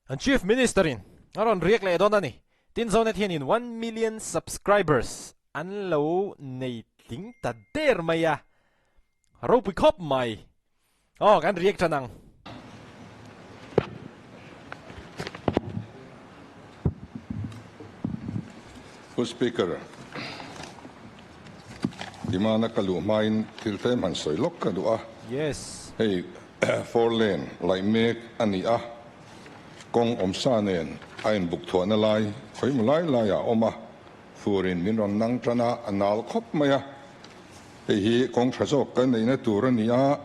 An Chief Minister in a rawn riak leh dawn a ni. Tin Zonet hianin 1 million subscribers an lo nei tling ta der mai a, ropui khawp mai. Aw kan riak tan ang. Pu Speaker, Dimana ka luh hmain thil tlem han sawi lawk ka duh a. Yes. Hei 4 lane laih mek a ni a, kawng awmsa nen a inbuk thuahna lai khawimaw lai laiah a awm a, furin min rawn nang tan a, a nal khawp mai a. Hei hi kawng tha zawk kan neihna tur a ni a,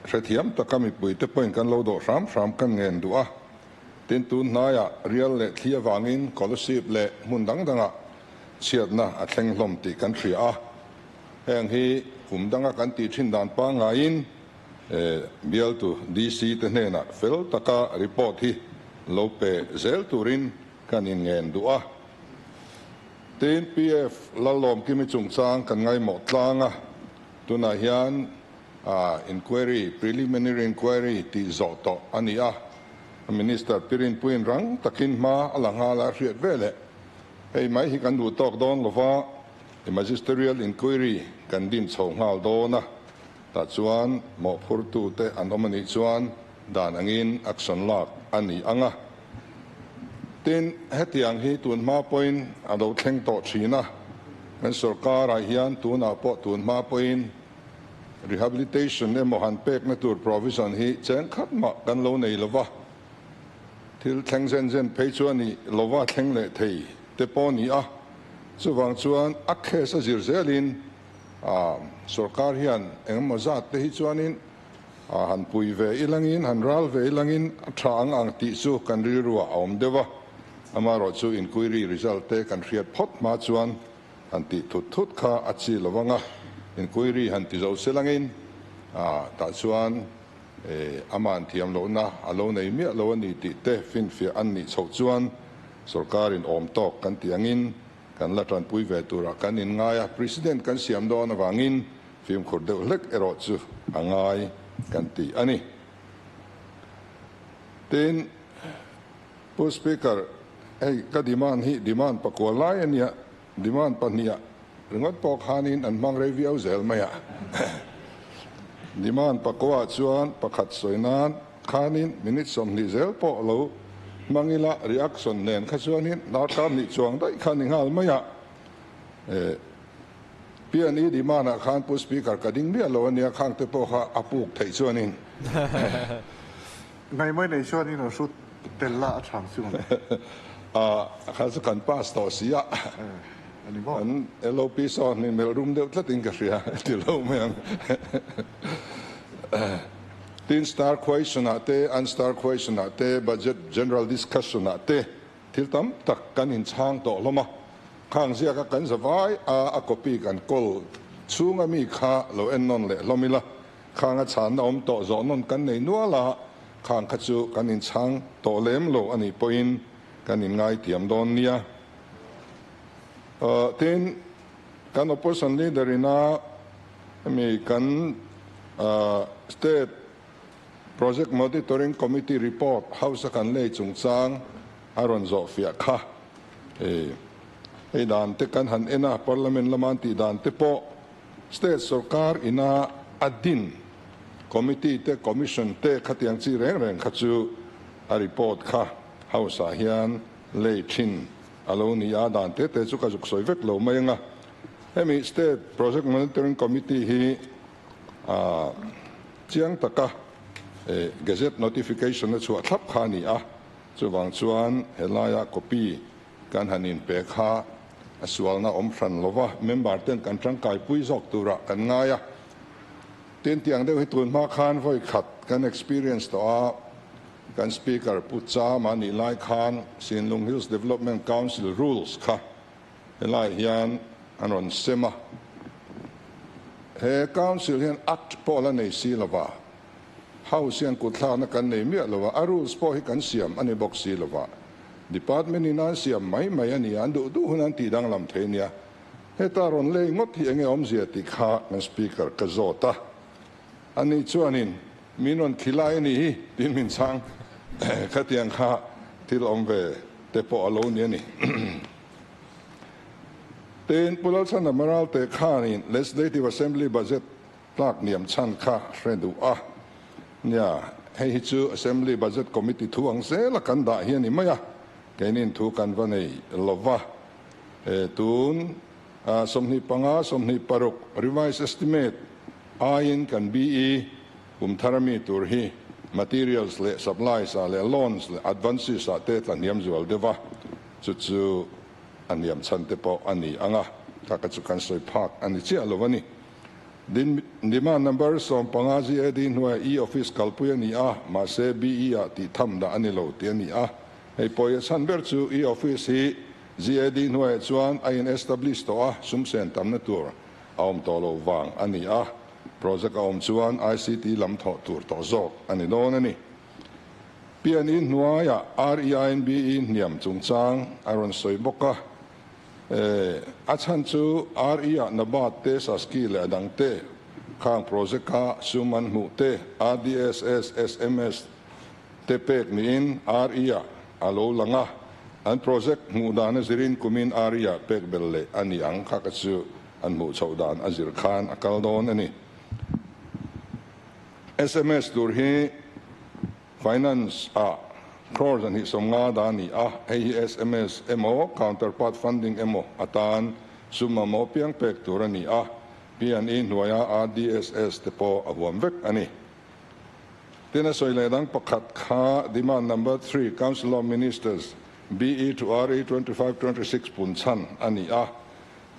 hrethiam taka mipuite pawhin kan lo dawh hram hram kan ngen duh a. Tin, tun hnaiah rial leh thli avangin Kolasib leh hmun dang dangah chhiatna a thleng hlawm tih kan hria a. Heng hi kum danga kan tih thin dan pangngaiin bialtu DC te hnenah fel taka report hi lo pe zel turin kan inngen duh a. Tin, PF Lallawmkimi chungchang kan ngaimawh tlang a, tunah hian inquiry, preliminary inquiry tih zawh tawh a ni a. Minister Pirinpuiin rang takin hma a la nghal a hriat veleh hei mai hi kan duh tawk dawn lova magisterial inquiry kan din chho nghal dawn a, tah chuan mawhphurtute an awm a nih chuan dan angin action lak a ni ang a. Tin, hetiang hi tun hma pawhin a lo thleng tawh thin a, kan sorkarah hian tunah pawh tun hma pawhin rehabilitation emaw han pekna tur provision hi cheng khat mah kan lo nei lova, thil thleng zen zen phei chu a ni lova thleng leh thei te pawh a ni a, chuvang chuan a case a zir zelin sorkar hian engemaw zat te hi chuanin han pui ve ilangin han ral ve ilangin a tha ang ang tih chu kan rilruah a awm deuh a, amaherawh chu inquiry result te kan hriat phawt hma chuan han tih thut thut kha a chi lo vang a, inquiry han ti zo selangin tah chuan aman thiam lohna a lo nei miah lo a ni tih te finfiah an nih chhoh chuan sorkarin awm tawk kan tih angin kan la tanpui ve turah kan inngai a, President kan siam dawn avangin fimkhur deuh hlek erawh chu a ngai kan ti a ni. Tin, Pu Speaker, hei ka demand hi demand pakua lai a nia, demand pahniha ringawt pawh khanin an hmang rei viau zel mai a. Demand pakua chuan pakhat sawi nan khanin minute 20 zel pawh lo hmang ila reaction nen kha chuanin darkar hnih chuang daih kha ni nghal mai a. P&E demand ah khan Pu Speaker ka ding miah lo a nia, khang te pawh kha a puk theih chuanin. Ngai mai nei chuanin a hrut tel la a chhang chu ang. A kha chu kan pass tawh si a. Ani maw? Kan LOP sawn hi melh rum deuh tlatin ka hria ti lo mai ang. Tin star question ah te, unstar question ah te, budget general discussion ah te thil tam tak kan inchhang tawh hlawm a. Khang ziaka kan zavai a a copy kan kawl chhunga mi kha lo en nawn leh hlawm ila, khang a chhanna awm tawh zawh nawn kan nei nual a, khang kha chu kan inchhang tawh lem lo a nih pawhin kan inngaithiam dawn nia. Tin, kan opposition leader ina hemi kan state project monitoring committee report house a kan lei chungchang a rawn zawh fiah kha hei dan te kan han en a, parliament lama an tih dan te pawh state sorkar ina a din committee te commission te khatiang chi reng reng kha chu a report kha house ah hian lei thin a lo ni a, dan te te chu ka zuk sawi vek lo mai anga. Hemi state project monitoring committee hi chiang taka gazette notification a chhuah thlap kha a ni a, chuvang chuan helaia copy kan han inpe kha a sualna awm hran lova, member ten kan tangkaipui zawk turah kan ngai a. Tin, tiang deuh hi tun hma khan vawi khat kan experience tawh a, kan speaker Pu Chama nih lai khan Sinlung Hills Development Council rules kha helai hian an rawn sem a. He council hian act pawh la nei si lova, house hian kutthlakna kan nei miah lova, a rules pawh hi kan siam a ni bawk si lova, department in an siam mai mai a ni a, an duh duh hun an tih danglam thei nia. Heta rawn lei ngawt hi enge awmzia tih kha kan speaker ka zawt a, ani chuanin min rawn khilai a ni hi tiin min chhang. Khatiang kha thil awm ve te pawh a lo ni a ni. Tin, Pu Lalchhana Maralte khanin Legislative Assembly Budget tlak niam chhan kha hre duh a. Nia, hei hi chu Assembly Budget Committee thu ang zela kan dah hi a ni mai a, keinin thu kan va nei lo va. Tun 25, 26 Revised Estimate aiin kan BE kum thar ami tur hi materials leh supplies ah leh loans leh advances ah te tla hniam zual deuh va, chu chu a hniam chhan te pawh a ni ang a, kha ka chu kan sawi phak a ni chiah lo a ni. Din demand number 15 GAD hnuaiah e-office kalpui a ni a, mahse BE ah tih tham dah a ni lo tih a ni a. Hei pawh a chhan ber chu e-office hi GAD hnuaiah chuan a in establish tawh a, sum sen tamna tur a awm tawh lo vang a ni a, project a awm chuan ICT lam thawh tur tawh zawk a ni dawn a ni. PNE hnuaiah REINBE hniam chungchang a rawn sawi bawk a. A chhan chu RE-ah Nabat te, Saski leh a dang te, khang project-a sum an hmuh te, RDSS, SMS te pek niin RE-ah a lo lang a. An project hmuh dan a zirin kumin RE-ah pek bel leh a ni ang kha ka chu an hmuh chhoh dan a zir khan a kal dawn a ni. SMS tur hi Finance ah crore 250 dah a ni a, hei hi sms emaw counterpart funding emaw atan sum mamawh piang pek tur a ni a, P&E hnuaia RDSS te pawh a huam vek a ni. Tin a sawi leh dang pakhat kha Demand Number 3 Council of Ministers BE to RE 25 26 pun chhan a ni a,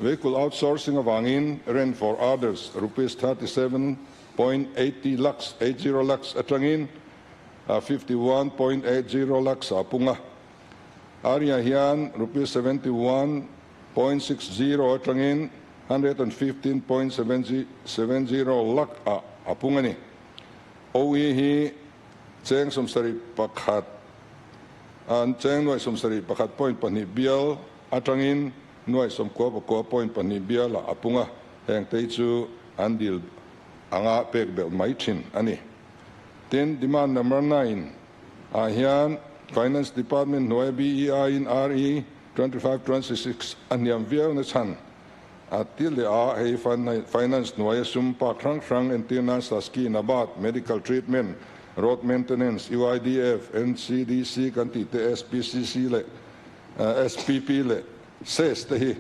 Vehicle outsourcing avangin rent for others rupees 37 .80 lakhs, 80 lakhs atangin 51.80 lakhs a pung a. Arya hian rupees 71.60 atangin 115.70 lakh ah a pung a ni. OE hi cheng 71, cheng nuaih 71.2 bial atangin nuaih 99.2 bial ah a pung a. Heng te hi chu an dil anga pek belh mai thin a ni. Tin, demand number 9 ah hian Finance Department hnuaia BEI in RE 25 26 a hniam viau na chhan a ti leh a, hei Finance hnuaia sum park hrang hrang entir nan Saski, Nabat, Medical Treatment, Road Maintenance, UIDF, NCDC kan tih te SPCC leh SPP leh Cess te hi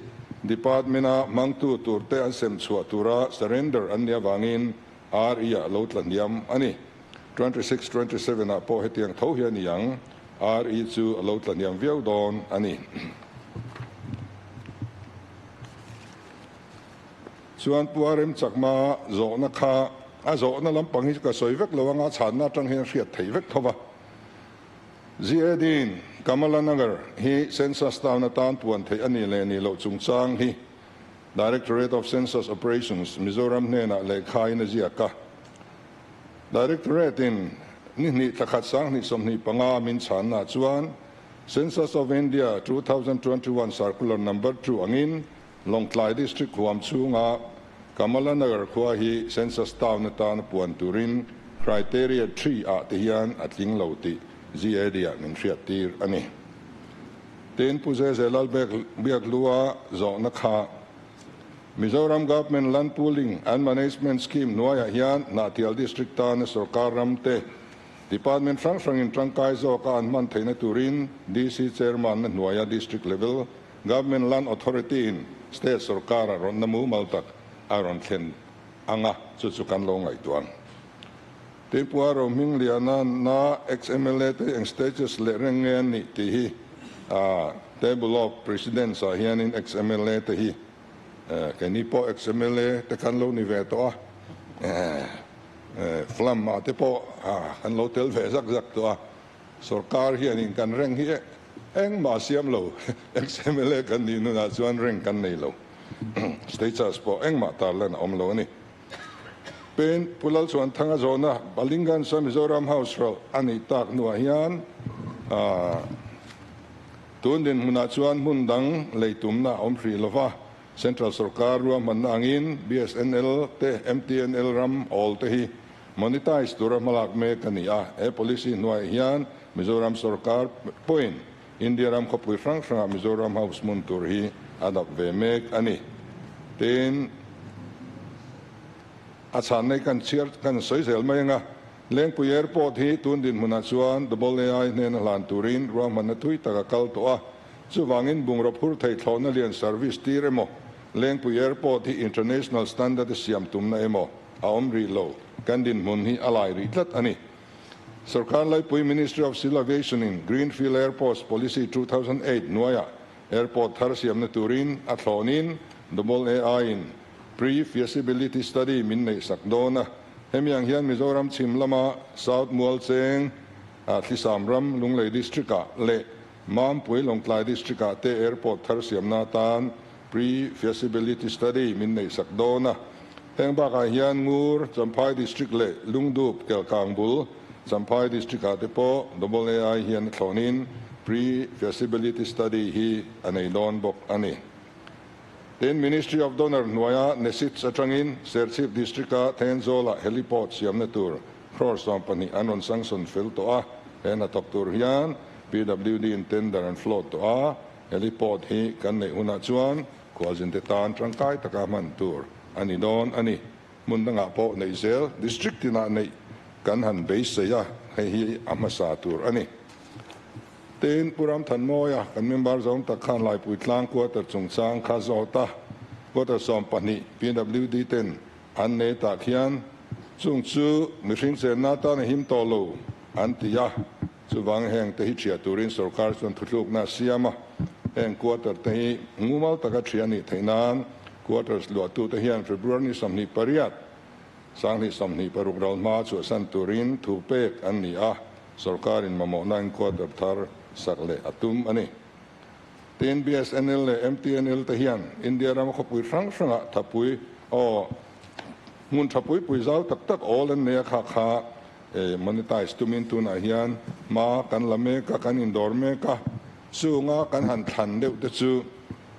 Department-a hmangtu turte an sem chhuah tura surrender an nih avangin RE-ah lo tla hniam a ni. 26, 27 ah pawh hetiang tho hi a ni ang, RE chu a lo tla hniam viau dawn a ni. Chuan Pu RM Chakma zawhna kha a zawhna lampang hi ka sawi vek lo anga chhanna atang hian hriat theih vek tho va. GAD-in Kamala Nagar hi Census town atan puan theih a nih leh nih loh chungchang hi Directorate of Census Operations, Mizoram hnenah lehkhain a ziak a. Directorate-in ni hnih thla khat 2025 min chhanna chuan Census of India 2021 Circular Number 2 angin Lawngtlai District huam chhunga Kamala Nagar khua hi Census town atana puan turin Criteria 3 ah te hian a tling lo tih GAD ah min hriat tir a ni. Tin, Pu Zeze Lalbek Biakhlua zawhna kha Mizoram Government Land Pooling and Management Scheme hnuaiah hian Hnahthial District tana sorkar ram te Department hrang hrangin tangkai zawka an hman theihna turin DC Chairman na hnuaia District Level Government Land Authority in State sorkara rawnna mumal tak a rawn thlen anga chu chu kan lo ngaihtuah ang. Tin, Pu Aro Hmingliana na ex-MLA te eng status leh reng nge an nih tih hi Table of Presidents ah hianin ex-MLA te hi keini pawh ex-MLA te khan lo ni ve tawh a, Flam ah te pawh kan lo tel ve zak zak tawh a, sorkar hianin kan reng hi engmah siam lo, ex-MLA kan nih nunah chuan reng kan nei lo, status pawh engmah tarlan a awm lo a ni. Pen Pu Lalchhuanthanga zawhna Balingansa Mizoram House rawlh a nih tak hnuah hian tun dinhmunah chuan hmun dang lei tumna a awm hrih lova, Central sorkar ruahmanna angin BSNL te MTNL ram awl te hi Monetize tura hmalak mek a ni a, he policy hnuaiah hian Mizoram sorkar pawhin India ram khawpui hrang hrangah Mizoram House hmun tur hi a dap ve mek a ni. Tin, a chhanna hi kan chhiar kan sawi zel mai ang a, Lengpui Airport hi tun dinhmunah chuan Double-AI hnena hlan turin ruahmanna thui tak a kal tawh a, chuvangin bungraw phur thei thlawhna lian service tir emaw, Lengpui Airport hi international standard a siam tumna emaw a awm rih lo, kan dinhmun hi a lai rih tlat a ni. Sorkar Laipui Ministry of Civil Aviation in Greenfield Airports Policy 2008 hnuaiah airport thar siamna turin a thlawnin Double-AI in Pre-feasibility study min neih sak dawn a, hemi ang hian Mizoram chhim lama South Mualcheng, Thlisam ram Lunglei District ah leh Mampui Lawngtlai District ah te airport thar siamna atan Pre-feasibility study min neih sak dawn a. Heng bakah hian Ngur, Champhai District leh Lungdup, Kelkang bul, Champhai District ah te pawh Double AI hian a thlawnin Pre-feasibility study hi a nei dawn bawk a ni. Tin, Ministry of Donor hnuaia NESITS atangin Serchhip District-a Thenzawla heliport siamna tur crore 12 an rawn sanction fel tawh a, he hnathawk tur hian PWD in tender an float tawh a, heliport hi kan neih hunah chuan khualzinte tan tangkai taka hman tur a ni dawn a ni. Hmun dangah pawh neih zel District tinah neih kan han beisei a, hei hi a hmasa tur a ni. Tin, Pu Ramthanmawia, kan member zawng tak khan Laipui tlang quarter chungchang kha zawt a, quarter 12 PWD ten an nei tah khian chung chu mihring chenna atan a him tawh lo an ti a, chuvang heng te hi ṭhiah turin sorkar chuan thuthlukna a siam a, heng quarter te hi mumal taka ṭhiah a nih theih nan quarters luahtute hian February ni 28, 2026 ral hma chhuahsan turin thu pek an ni a, Sorkarin mamawhna in quarter thar sak leh a tum a ni. Tin, BSNL leh MTNL te hian India rama khawpui hrang hrangah thapui aw hmun tha pui pui zau tak tak awl an nei a, kha kha monetize tumin tunah hian hma kan la mek a, kan indawr mek a. Chunga kan han thlan deuh te chu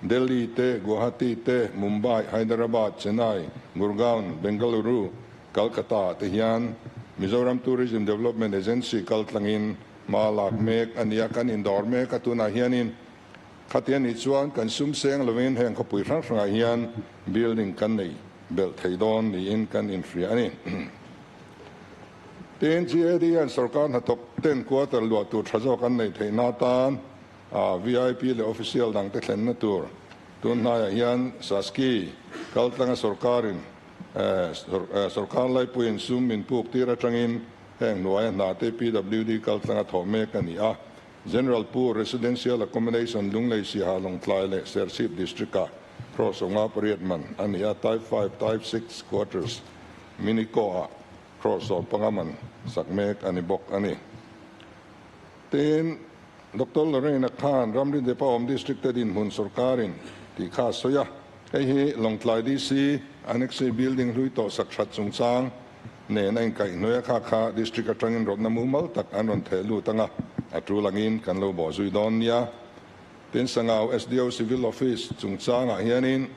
Delhi te, Guwahati te, Mumbai, Hyderabad, Chennai, Gurgaon, Bengaluru, Calcutta te hian Mizoram Tourism Development Agency kal tlangin hma lak mek a ni a, kan indawr mek a, tunah hianin khati a nih chuan kan sum seng lovin heng khawpui hrang hrangah hian building kan nei belh thei dawn niin kan inhria a ni. Tin, GAD hian sorkar hnathawk ten quarter luah tur tha zawk an neih theihna atan VIP leh official dangte thlenna tur tun hnaiah hian Saski kaltlanga sorkarin Sorkar laipuiin sum min puk tir atangin heng hnuaia hnate PWD kaltlanga thawh mek a ni a. General Poor Residential Accommodation Lunglei Siaha Lawngtlai leh Serchhip District-ah crore 58 man a ni a, Type 5, Type 6 quarters Minico-ah crore 15 man sak mek a ni bawk a ni. Tin, Doctor Lorraine-a khan ramri depa awm District-te dinhmun sorkarin tih kha a sawi a. Hei hi Lawngtlai DC Annexe Building hlui tawh sak that chungchang nen a inkaihhnawih a, kha kha District atangin rawtna mumal tak an rawn theh lut ang a, a tul angin kan lo bawh zui dawn nia. Tin, Sangau SDO Civil Office chungchangah hianin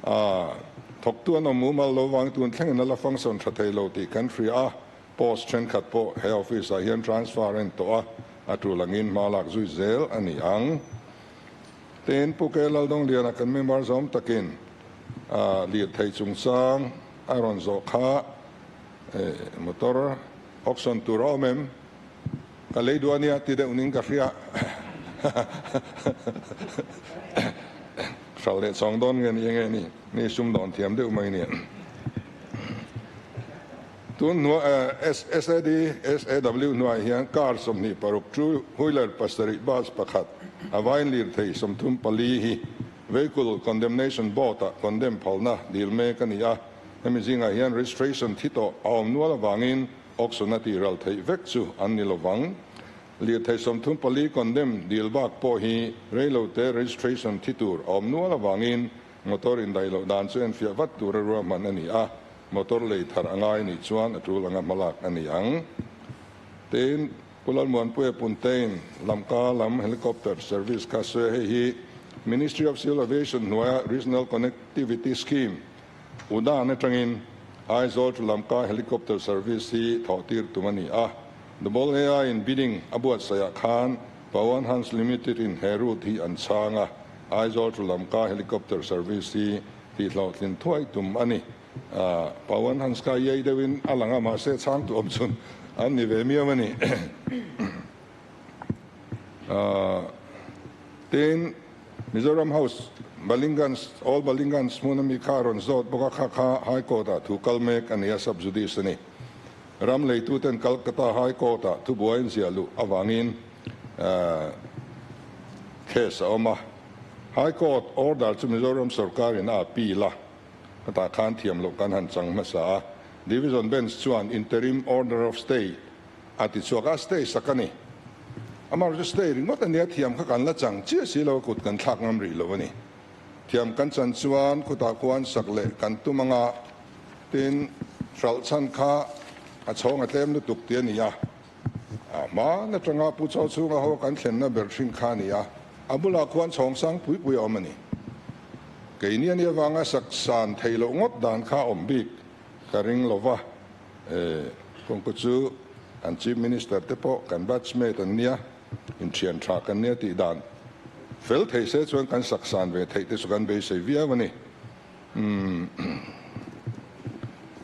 a thawktu an awm mumal lo vang tun thlengin a la function tha thei lo tih kan hria a, post thenkhat pawh he office ah hian transfer a ni tawh a, a tul angin hma lak zui zel a ni ang. Tin, Pu Ke Laldongliana kan member zawm takin lirthei chungchang a rawn zawh kha motor auction tur a awm em? Ka lei duh a nia ti deuh ning ka hria. Hral leh chawng dawn nge ni enge ni? Ni sum dawn thiam deuh mai nia. Tun hnuah SAD, SAW hnuaiah hian car 26, two wheeler 7, bus pakhat, a vain lirthei 34 hi Vehicle Condemnation Board-ah condemn phalna dil mek a ni a. Hemi zingah hian registration thi tawh a awm nual avangin auction a tih ral theih vek chu an ni lovang. Lirthei 34 condemn dil bak pawh hi reilote registration thi tur a awm nual avangin motor indaih loh dan chu enfiah vat tura ruahman a ni a. Motor lei thar a ngai nih chuan a tul anga hmalak a ni ang. Tin, Pu Lalmuanpuia Puntein Lamka lam Helicopter Service kha sawi hei hi Ministry of Civil Aviation hnuaia Regional Connectivity Scheme, UDAN atangin Aizawl to Lamka helicopter service hi thawh tir tum a ni a. Double AI in bidding a buatsaihah khan Pawan Hans Limited in he route hi an chhang a, Aizawl to Lamka helicopter service hi tihhlawhtlin thuai tum a ni. Pawan Hans kha iai deuhin a lang a, mahse chhang tu awm chhun an ni ve miau a ni. Tin, Mizoram House Balingans, Old Balingans hmuna mi kha a rawn zawt bawk a, kha kha High Court-ah thu kal mek a ni a, sub judice a ni. Ram leituten Calcutta High Court-ah thubuai an ziah luh avangin case a awm a. High Court order chu Mizoram sorkarin a appeal a, hetah khan thiam loh kan han chang hmasa a. Division Bench chuan interim order of stay a ti chhuak a, stay sak a ni. Amaherawhchu stay ringawt a nia, thiam kha kan la chang chiah si lo a, kut kan thlak ngam rih lo a ni. Thiam kan chan chuan khutah khuan sak leh kan tum anga, tin hralh chhan kha a chhawng a tlem lutuk tih a ni a. A hma atanga Pu Chau chhunga ho kan thlenna ber hrin kha a ni a, a bulah khuan chhawng sang pui pui a awm a ni. Keini a nih avanga sak san theih loh ngawt dan kha a awm bik ka ring lo va, kawngka chu an Chief Minister te pawh kan batchmate an nia, inthian tha kan nia tih dan fel thei se chuan kan sak san ve theih te chu kan beisei viau a ni.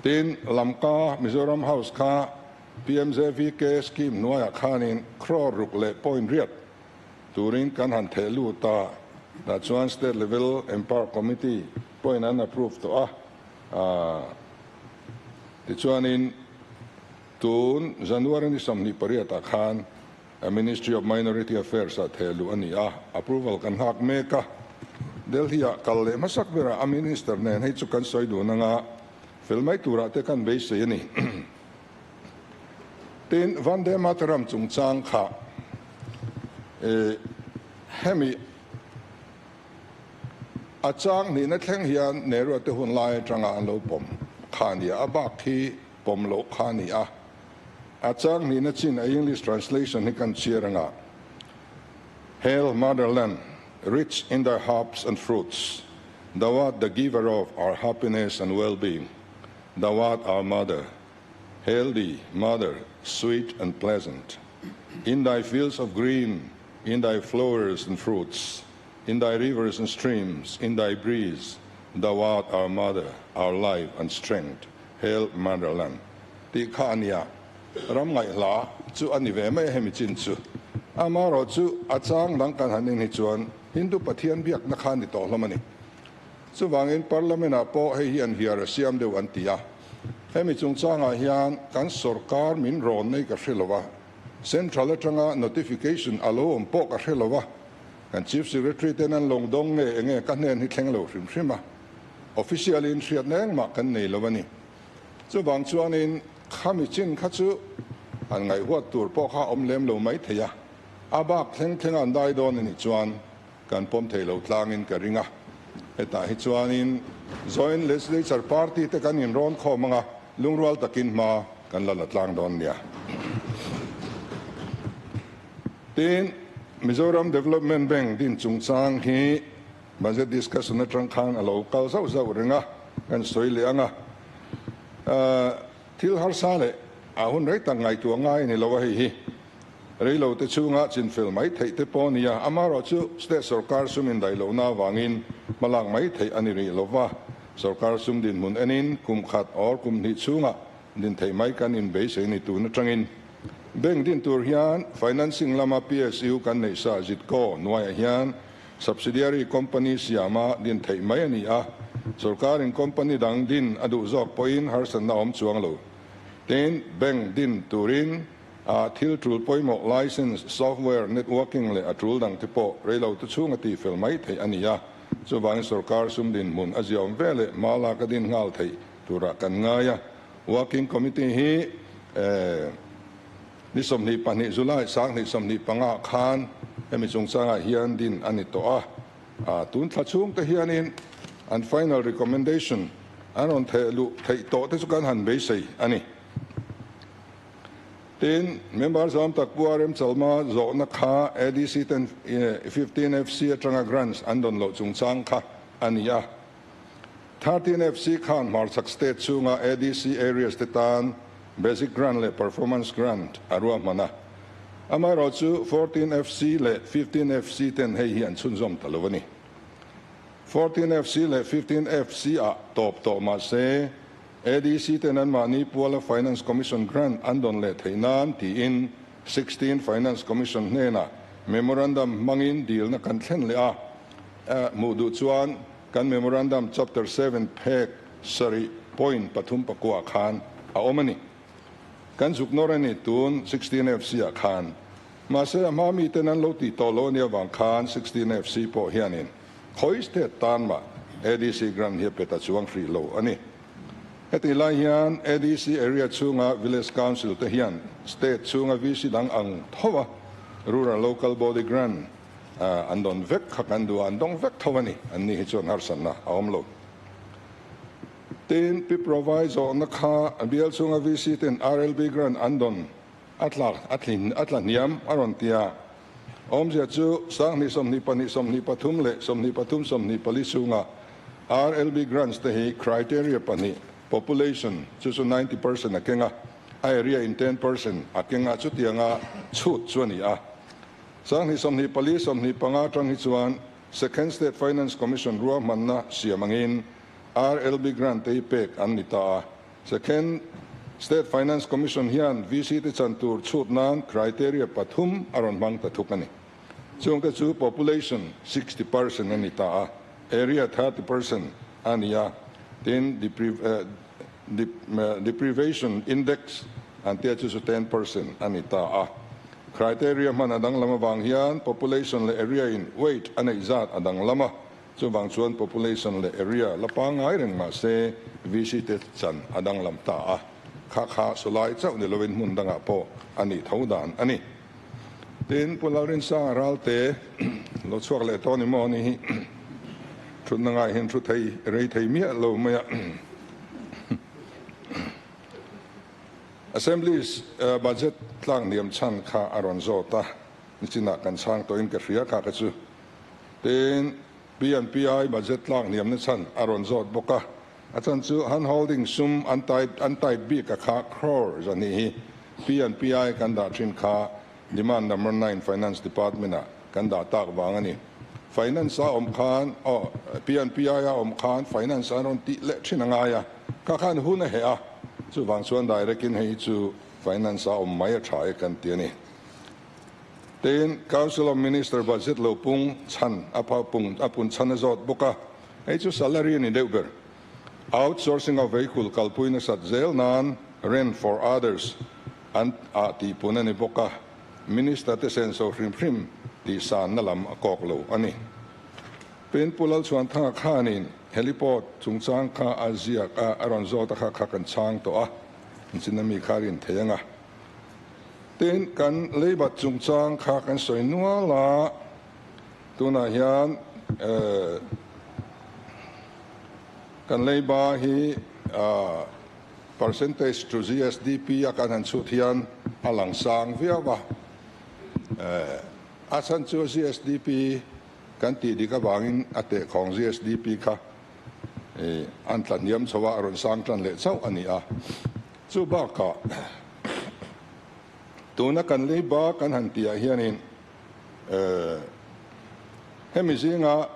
Tin, Lamka Mizoram House kha PMJVK scheme hnuaiah khanin crore ruk leh point riat turin kan han theh lut a, tah chuan State Level Empower Committee pawhin an approve tawh a, tichuanin tun January ni 28 ah khan Ministry of Minority Affairs ah theh luh a ni a, approval kan nghak mek a, Delhi ah kal leh hmasak berah a Minister nen hei chu kan sawi dun anga fel mai turah te kan beisei a ni. Tin, Vande Mataram chungchang kha hemi a chang hnihna thleng hian Nehru te hun lai atanga an lo pawm kha a ni a, a bak hi pawm loh kha a ni a. A chang hnihna chin a English translation hi kan chhiar anga, Hail motherland, rich in thy herbs and fruits, thou art the giver of our happiness and well-being. Thou art our mother, Hail thee, mother, sweet and pleasant. In thy fields of green, in thy flowers and fruits, in thy rivers and streams, in thy breeze, thou art our mother, our life and strength. Hail motherland. Tih kha a nia. Ram ngaihhla chu a ni ve mai a hemi chin chu. Amaherawh chu a chang dang kan han en hi chuan Hindu Pathian biakna kha a ni tawh hlawm a ni. Chuvangin Parliament-ah pawh hei hi an hiar a siam deuh an ti a. Hemi chungchangah hian kan sorkar min rawn nei ka hre lo a, Central atanga notification a lo awm pawh ka hre lo a, kan Chief Secretary ten an lawng dawng nge enge ka hnen hi thleng lo hrim hrim a, official-in hriatna engmah kan nei lo a ni. Chuvang chuanin khami chin kha chu han ngaihhuat tur pawh kha awm lem lo mai thei a, a bak thleng thlenga an dai dawn a nih chuan Kan pawm thei lo tlangin ka ring a, hetah hi chuanin Joint Legislature Party te kan inrawn khawm anga lungrual takin hma kan la la tlang dawn nia. Tin, Mizoram Development Bank din chungchang hi budget discussion atang khan a lo kal zauh zauh reng a, kan sawi leh anga thil harsa leh a hun rei tak ngaihtuah ngai a ni lo a hei hi. Reilo te chhunga chinfel mai theih te pawh a ni a, amaherawh chu state sorkar sum indaih lohna avangin hmalak mai theih a ni rih lo va, sorkar sum dinhmun enin kum khat or kum hnih chhunga din theih mai kan inbeisei ni tun atangin bank din tur hian financing lama PSU kan neih sa Zitco hnuaiah hian subsidiary company siama din theih mai a ni a, sorkarin company dang din a duh zawk pawhin harsatna awm chuang lo. Tin, bank din turin A thil tul pawimawh license, software, networking leh a tul dang te pawh reilo te chhung a tihfel mai theih a ni a, chuvangin sorkar sum dinhmun a ziaawm ve leh hma lak a din nghal theih turah kan ngai a. Working Committee hi ni 22 July 2025 khan hemi chungchangah hian din a ni tawh a, tun thla chhung te hianin an final recommendation an rawn theh luh theih tawh te chu kan han beisei a ni. Tin, member zawm tak Pu RM Chalma zawhna kha ADC ten 15 FC atanga grants an dawn loh chungchang kha a ni a. 13 FC khan hmarchhak state chhunga ADC areas te tan Basic Grant leh Performance Grant a ruahman a. Amaherawhchu 14 FC leh 15 FC ten hei hi an chhunzawm ta lo a ni. 14 FC leh 15 FC ah tawp tawh mah se ADC ten anmahni puala Finance Commission Grant an dawn leh theih nan tiin 16 Finance Commission hnenah Memorandum hmangin dilna kan thlen leh a, hmuh duh chuan kan Memorandum Chapter 7 phek sarih point pathum pakua khan a awm a ni. Kan zuk nawr a ni tun 16 FC ah khan. Mahse a hma miten an lo tih tawh lo a nih avang khan 16 FC pawh hianin khawi state tan mah ADC grant hi a pe ta chuang hrih lo a ni. Hetih lai hian ADC area chhunga Village Council te hian state chhunga VC dang ang tho a Rural Local Body Grant an dawn vek kha kan duh a, an dawng vek tho a ni. An ni hi chuan harsatna a awm lo. Tin, Pi Provai zawhna kha bial chhunga VC ten RLB Grant an dawn a tla a tlin a tla hniam a rawn ti a. Awmzia chu 20 22 23 leh 23 24 chhunga RLB Grants te hi criteria pahnih, population chu chu 90% a keng a, a area in 10% a keng a, chutianga chhut chu a ni a. 20 24 25 atang hi chuan Second State Finance Commission ruahmanna siam angin RLB Grant te hi pek an ni ta a. Second State Finance Commission hian VC te chan tur chhut nan criteria pathum a rawn hmang ta thuk a ni. Chungte chu population 60% a ni ta a, area 30% a ni a, tin deprivation index an tia chu chu 10% a ni ta a. Criteria hman a danglam avang hian population leh area in weight a neih zat a danglam a, chuvang chuan population leh area la pangngai reng mah se VC te chan a danglam ta a, kha kha sawlai chauh ni lovin hmun dangah pawh a nih tho dan a ni. Tin, Pu Lalrinsanga Ralte lo chhuak leh tawh ni maw ni hi thutna ngai hian thu thei rei thei miah lo mai a. Assembly's budget tlak hniam chhan kha a rawn zawt a, nichinah kan chhang tawhin ka hria kha ka chu. Tin, P&PI budget tlak hniamna chhan a rawn zawt bawk a, a chhan chu hand holding sum an tight an tight bik a kha crore zahnih hi P&PI kan dah thin kha demand number 9 Finance Department ah kan dah tak vang a ni. Finance a awm khan aw P&PI a awm khan Finance an rawn tih leh thin a ngai a, kha khan hun a heh a, chuvang chuan direct in hei hi chu Finance a awm mai a tha e kan ti a ni. Tin, Council of Minister budget lo pung chhan a pha pung a pun chhan a zawt bawk a, hei chu salary a ni deuh ber. Outsourcing of vehicle kalpui nasat zel nan rent for others an ah tih pun a ni bawk a, Minister te senso hrim hrim tih sanna lam a kawk lo a ni. Tin, Pu Lalchhuanthanga khanin heliport chungchang kha a ziak a, a rawn zawt a kha kha kan chhang tawh a, inchina mi kha a rin thei ang a. Tin, kan leibat chungchang kha kan sawi nual a, tunah hian kan leiba hi percentage to GSDP a kan han chhut hian a lang sang viau a. A chhan chu GSDP kan tih dik avangin a tehkhawng GSDP kha an tla hniam chho a, a rawn sang tan leh chauh a ni a. Chu bakah tuna kan leiba kan han tihah hianin hemi zinga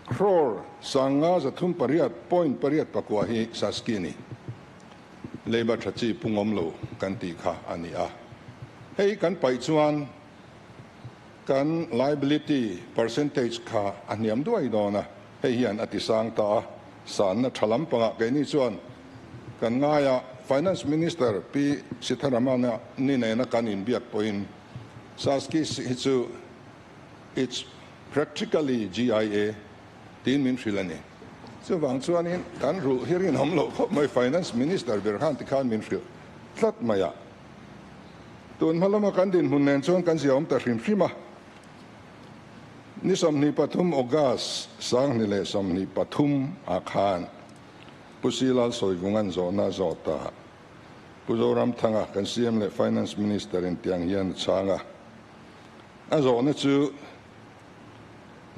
crore sanga zathum pariat point pariat pakua hi Saski a ni. Leiba tha chi pungawm lo kan tih kha a ni a. Hei kan paih chuan kan liability percentage kha a hniam duai dawn a, hei hian a ti sang ta a, sanna tha lampangah keini chuan kan ngai a, Finance Minister Pi Sitharaman-a ni nena kan inbiak pawhin Saski hi chu it's practically GIA tiin min hrilh a ni. Chuvang chuanin kan rulh hi rinawm loh khawp mai, Finance Minister ber khan tikhan min hrilh tlat mai a. Tun hma lama kan dinhmun nen chuan kan ziaawm ta hrim hrim a. Ni 23 August 2023 ah khan Pu Silal Sawivungan zawhna a zawt a. Pu Zoramthanga kan CM leh Finance Minister in tiang hian a chhang a. A zawhna chu.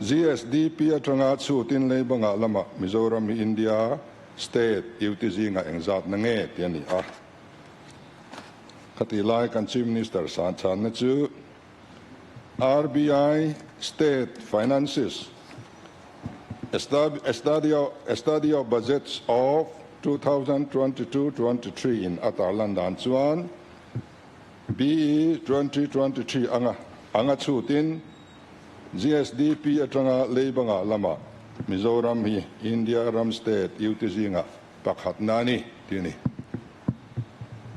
GSDP atanga chhutin leibanga lama Mizoram hi India state UT zingah engzat na nge tih a ni a. Khatih lai kan Chief Minister san chhanna chu RBI State Finances Study of Budgets of 2022-23 in a tarlan dan chuan BE 2023 anga anga chhutin GSDP atanga leibanga lama Mizoram hi India ram state UT zingah pakhatna a ni tih a ni.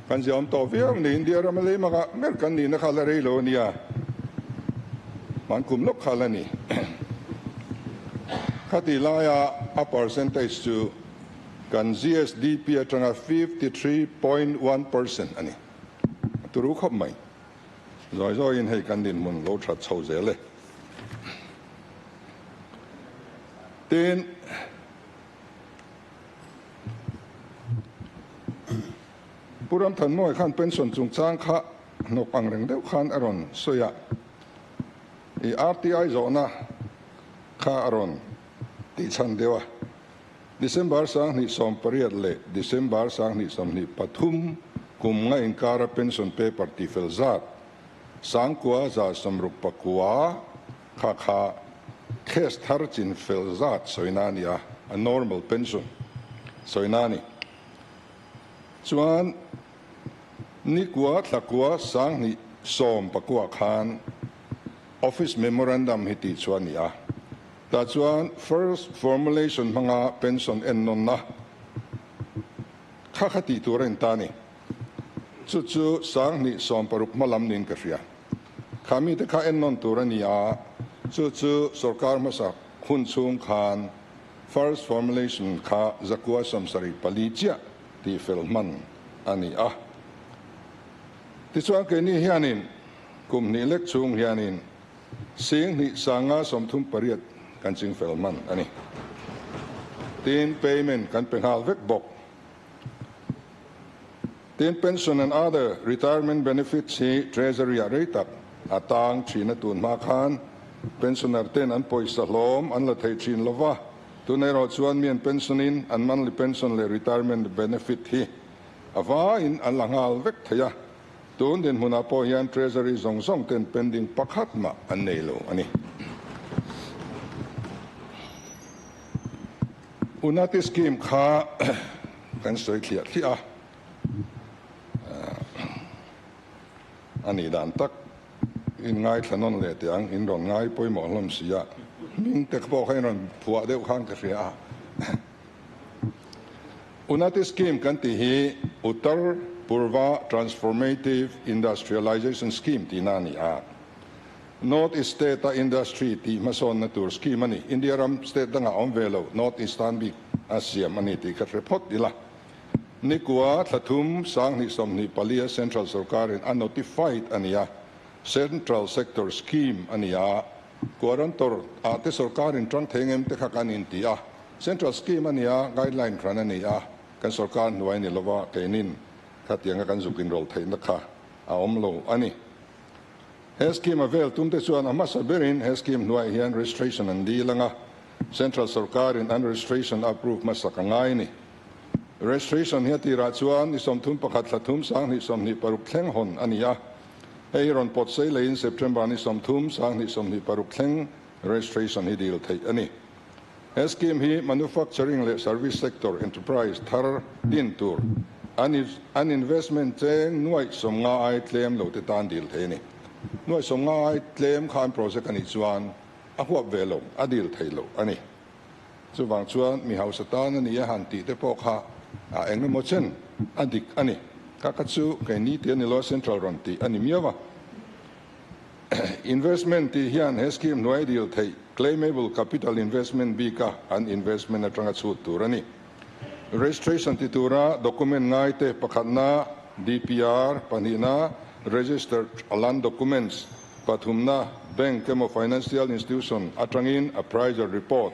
Kan ziaawm tawh viau ni India rama leimanga ber kan nihna kha la rei lo a nia, hman kum lawk kha la ni. Khatih laia a percentage chu kan GSDP atanga 53.1% a ni. A turu khawp mai. Zawi zawiin hei kan dinhmun lo that chho zel e. Tin, Pu Ramthanmawia khan pension chungchang kha hnawk ang reng deuh khan a rawn sawi a, i RTI zawhna kha a rawn tihchhan deuh a. December 2018 leh December 2023 kum nga inkara pension paper tifel zat 9,169 kha kha case thar chin fel zat sawina a ni a, a normal pension sawina a ni. Chuan nikua thlakua 2019 khan office memorandum hi tih chu a ni a. Tah chuan first formulation hmanga pension en nawnna kha kha tih tur a inta a ni. Chu chu 2016 hma lam niin ka hria. Kha mite kha en nawn tur a ni a, chu chu sorkar hmasa hun chhung khan first formulation kha 174 chiah tih fel hman a ni a. Tichuan keini hianin kum hnih lek chhung hianin 2538 kan ching fel hman a ni. Tin, payment kan pe nghal vek bawk. Tin, pension and other retirement benefits hi Treasury ah rei tak a tang thin a tun hma khan pensioner ten an pawisa hlawm an la thei thin lova, tun erawh chuan mi an pension in an monthly pension leh retirement benefit hi a vaiin an la nghal vek thei a, tun dinhmunah pawh hian Treasury zawng zawng ten pending pakhat mah an nei lo a ni. Unati scheme kha kan sawi thliah thliah a, a nih dan tak in ngaithla nawn leh teh ang, in rawn ngai pawimawh hlawm si a, hming te pawh kha in rawn phuah deuh khan ka hria a. Unati scheme kan tih hi Uttar Purva Transformative Industrialization Scheme tihna a ni a. North East State-a industry tih hmasawnna tur scheme a ni. India ram state dangah awm ve lo, North East tan bik a siam a ni tih ka hre phawt ila. Nikua thla thum 2024-a Central sorkarin a notified a ni a, Central Sector Scheme a ni a, Guarantor ah te sorkarin tang thei ngem te kha kan inti a, Central Scheme a ni a, guideline hran a ni a, kan sorkar hnuai ni lova keinin khatianga kan zuk inrawlh theihna kha a awm lo a ni. He scheme a vel tum te chuan a hmasa berin he scheme hnuaiah hian registration an dil ang a, Central sorkarin an registration a approve hmasak a ngai a ni. Registration hi a tirah chuan ni 31 thla thum 2026 thleng hawn a ni a, hei hi rawn pawt sei leiin September ni 30 2026 thleng registration hi dil theih a ni. He scheme hi manufacturing leh service sector enterprise thar din tur an investment cheng nuaih 50 ai tlem lo te tan dil thei a ni. Nuaih 50 ai tlem khan project a nih chuan a huap ve lo, a dil thei lo a ni. Chuvang chuan mi hausa tan a ni a han tih te pawh kha a eng emaw chen a dik a ni. Ka kha chu keini tih a ni lo a, central rawn tih a ni miau a. Investment tih hian he scheme hnuai dil theih claimable capital investment bika an investment atanga chhut tur a ni. Registration ti tura document ngai te pakhatna DPR, pahnihna registered land documents, pathumna bank emaw financial institution atangin appraisal report,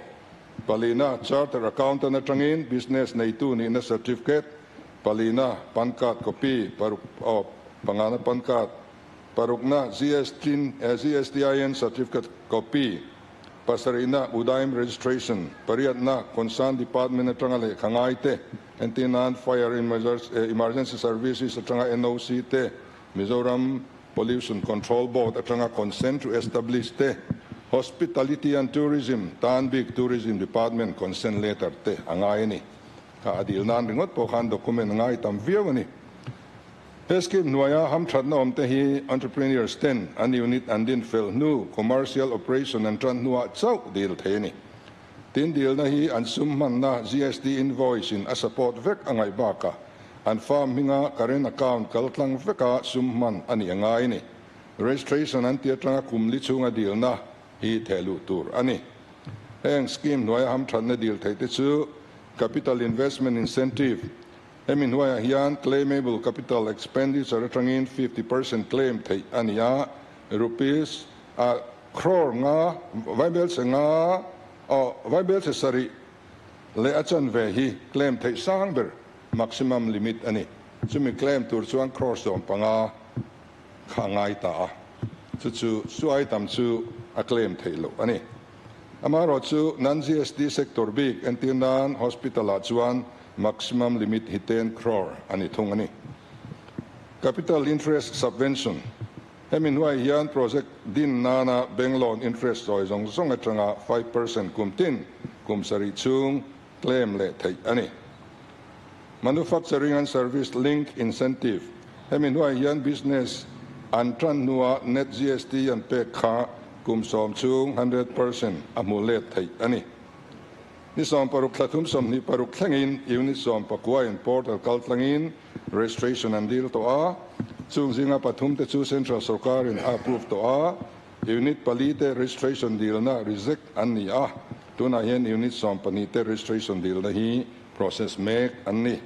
palina chartered accountant atangin business neitu nihna certificate, palina pan card copy, paruk oh pangana pan card, Parukna GSTIN certificate copy. Pasarihna, Udaim Registration, pariatna, Concerned Department atanga lehkha ngai te, entir nan Fire Emergency Services atanga NOC te, Mizoram Pollution Control Board atanga Consent to Establish te, Hospitality and Tourism tan bik Tourism Department Consent Letter te a ngai a ni. Kha a dil nan ringawt pawh khan document a ngai tam viau a ni. He scheme hnuaia hamthatna awm te hi entrepreneurs ten an unit an din fel hnu commercial operation an tan hnuah chauh dil thei a ni. Tin dilna hi an sum hmanna GST invoice in a support vek a ngaih bakah an firm hminga current account kal tlang veka sum hman a nih a ngai a ni. Registration an ti atanga kum li chhunga dilna hi theh luh tur a ni. Heng scheme hnuaia hamthatna dil theih te chu Capital Investment Incentive, Hemi hnuaiah hian claimable capital expenditure atangin 50% claim theih a ni a, rupees a crore nga vaibelchhe nga aw vaibelchhe sarih leh a chanve hi claim theih sang ber maximum limit a ni. Chumi claim tur chuan crore 15 kha a ngai ta a, chu chu suai tam chu a claim theih loh a ni. Amaherawhchu non-GST sector bik entir nan hospital ah chuan Maximum limit hi 10 crore a ni thung a ni. Capital interest subvention, Hemi hnuai hian project din nana bank loan interest chawi zawng zawng atanga 5% kum tin kum sarih chhung claim leh theih a ni. Manufacturing and service link incentive, Hemi hnuai hian business an tan hnua net GST an pek kha kum 10 chhung 100% a hmu let theih a ni. Ni 16 thla 3 26 thlengin Unit 19 in portal kal tlangin registration an dil tawh a, chung zinga pathum te chu Central sorkarin a approve tawh a, Unit pali te registration dilna reject an ni a, tunah hian Unit 12 te registration dilna hi process mek an ni.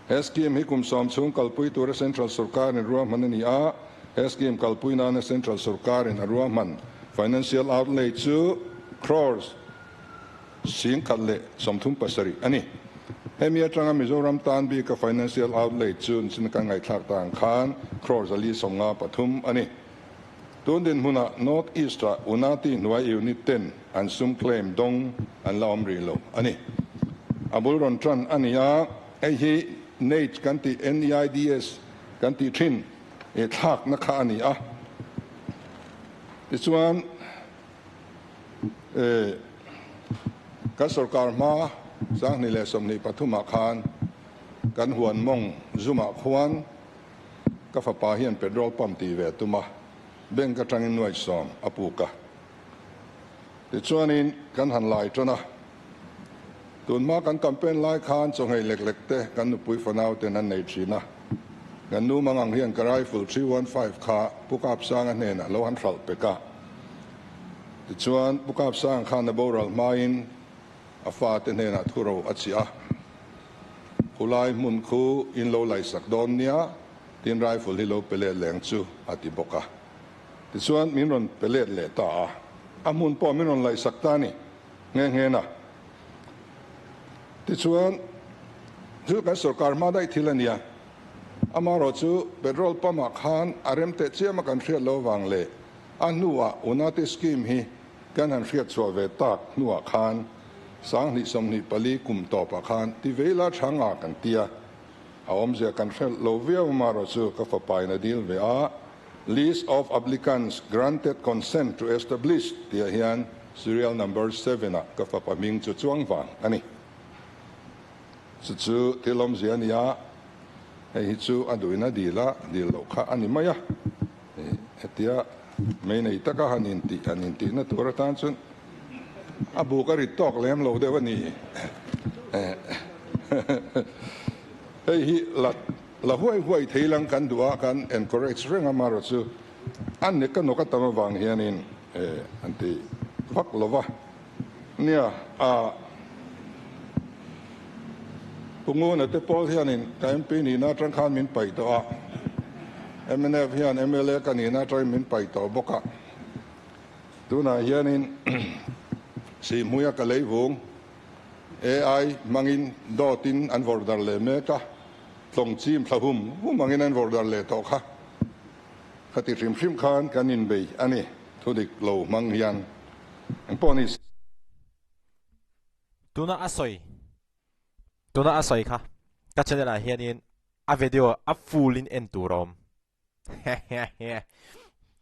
He scheme hi kum 10 chhung kalpui tura Central sorkarin ruahman a ni a, he scheme kalpui nana Central sorkarin a ruahman financial outlay chu crores 1037 a ni. Hemi atanga Mizoram tan bika financial outlay chu nichin kan ngaihthlak ta ang khan crore 153 a ni. Tun dinhmunah North East ah Unati hnuai unit ten an sum claim dawng an la awm rih lo a ni. A bul rawn tan a ni a, hei hi NEIDS kan tih NEIDS kan tih thin thlakna kha a ni a. Tichuan. Kan sorkar hma 2023 ah khan kan huan mawng zumah khuan ka fapa hian petrol pump tih ve a tum a, bank atangin nuai 10 a puk a. Tichuanin kan han lai tan a, tunhma kan campaign lai khan chawngei lek lek te kan nupui fanau ten an nei thin a, kan nu mangang hian ka rifle 315 kha Pu Kapsanga hnenah lo han hralh pek a. Tichuan, Pu Kapsang khan a boral hmain a fate hnenah thuro a chih a, Khulai hmun khu in lo laisak dawn nia, tin rifle hi lo pe let leng chu a ti bawk a. Tichuan, min rawn pe let leh ta a, a hmun pawh min rawn laisak ta a ni nghe nghe na. Tichuan, chu kan sorkar hma daih thil a nia, amaherawh chu petrol pump ah khan a rem teh chiam a kan hriat lo vang leh, A hnuah Unati Scheme hi kan han hriat chhuah ve tak hnuah khan 2024 kum tawpah khan ti ve ila tha nga kan ti a, a awmzia kan hre lo viau amaherawh chu ka fapa in a dil ve a, List of applicants granted consent to establish tihah hian serial number 7 ah ka fapa hming chu chuang vang a ni. Chu chu thil awmzia a ni a, hei hi chu a duhin a dil a, dil loh kha a ni mai a. Hetia mei nei taka han intih han intihna tur atan chuan a buk a rit tawk lem lo deuh a ni. Hei hi la la huai huai thei lang kan duh a, kan encourage reng a, amaherawh chu a nek a nawk a tam avang hianin an ti vak lo va. Nia, a Pu Nguna te pawl hianin ka MP nihna atang khan min paih tawh a, mnf hian mla ka nihna atangin min paih tawh bawk a. Tunah hianin Sihhmuia ka lei vung AI hmangin dawtin an vawrh darh leh mek a, tlawng chim thla hum hum angin an vawrh darh leh tawh kha. Khati hrim hrim khan kan inbei a ni, thudik lo hmang hian. Engpawh ni se. Tuna a sawi Tuna a sawi kha ka channel ah hianin a video a full in en tur a awm.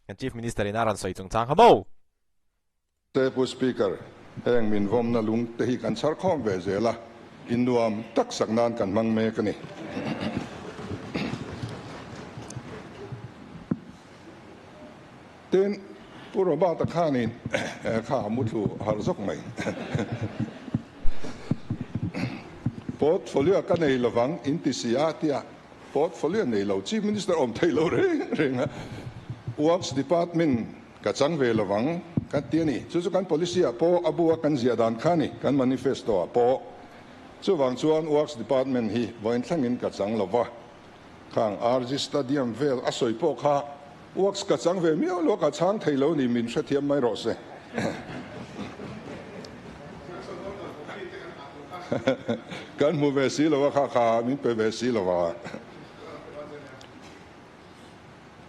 Kan Chief Minister in a rawn sawi chungchang kha maw? Pu Speaker, heng min vawmna lung te hi kan chhar khawm ve zel a, in nuam tak sak nan kan hmang mek a ni. Tin, Pu Robert-a khanin kha a muthlu harh zawk mai. Portfolio ka nei lovang in ti si a tia portfolio nei lo Chief Minister awm thei lo reng reng a, Works Department Ka chang ve lovang kan ti a ni. Chu chu kan policy ah pawh a bu a kan ziah dan kha a ni, kan manifesto ah pawh. Chuvang chuan Works Department hi vawiin thlengin ka chang lo va, khang RG Stadium vel a sawi pawh kha Works ka chang ve miau lo a, ka chhang thei lo ni, min hrethiam mai rawh se. Kan hmu ve si lo a, kha kha min pe ve si lo va.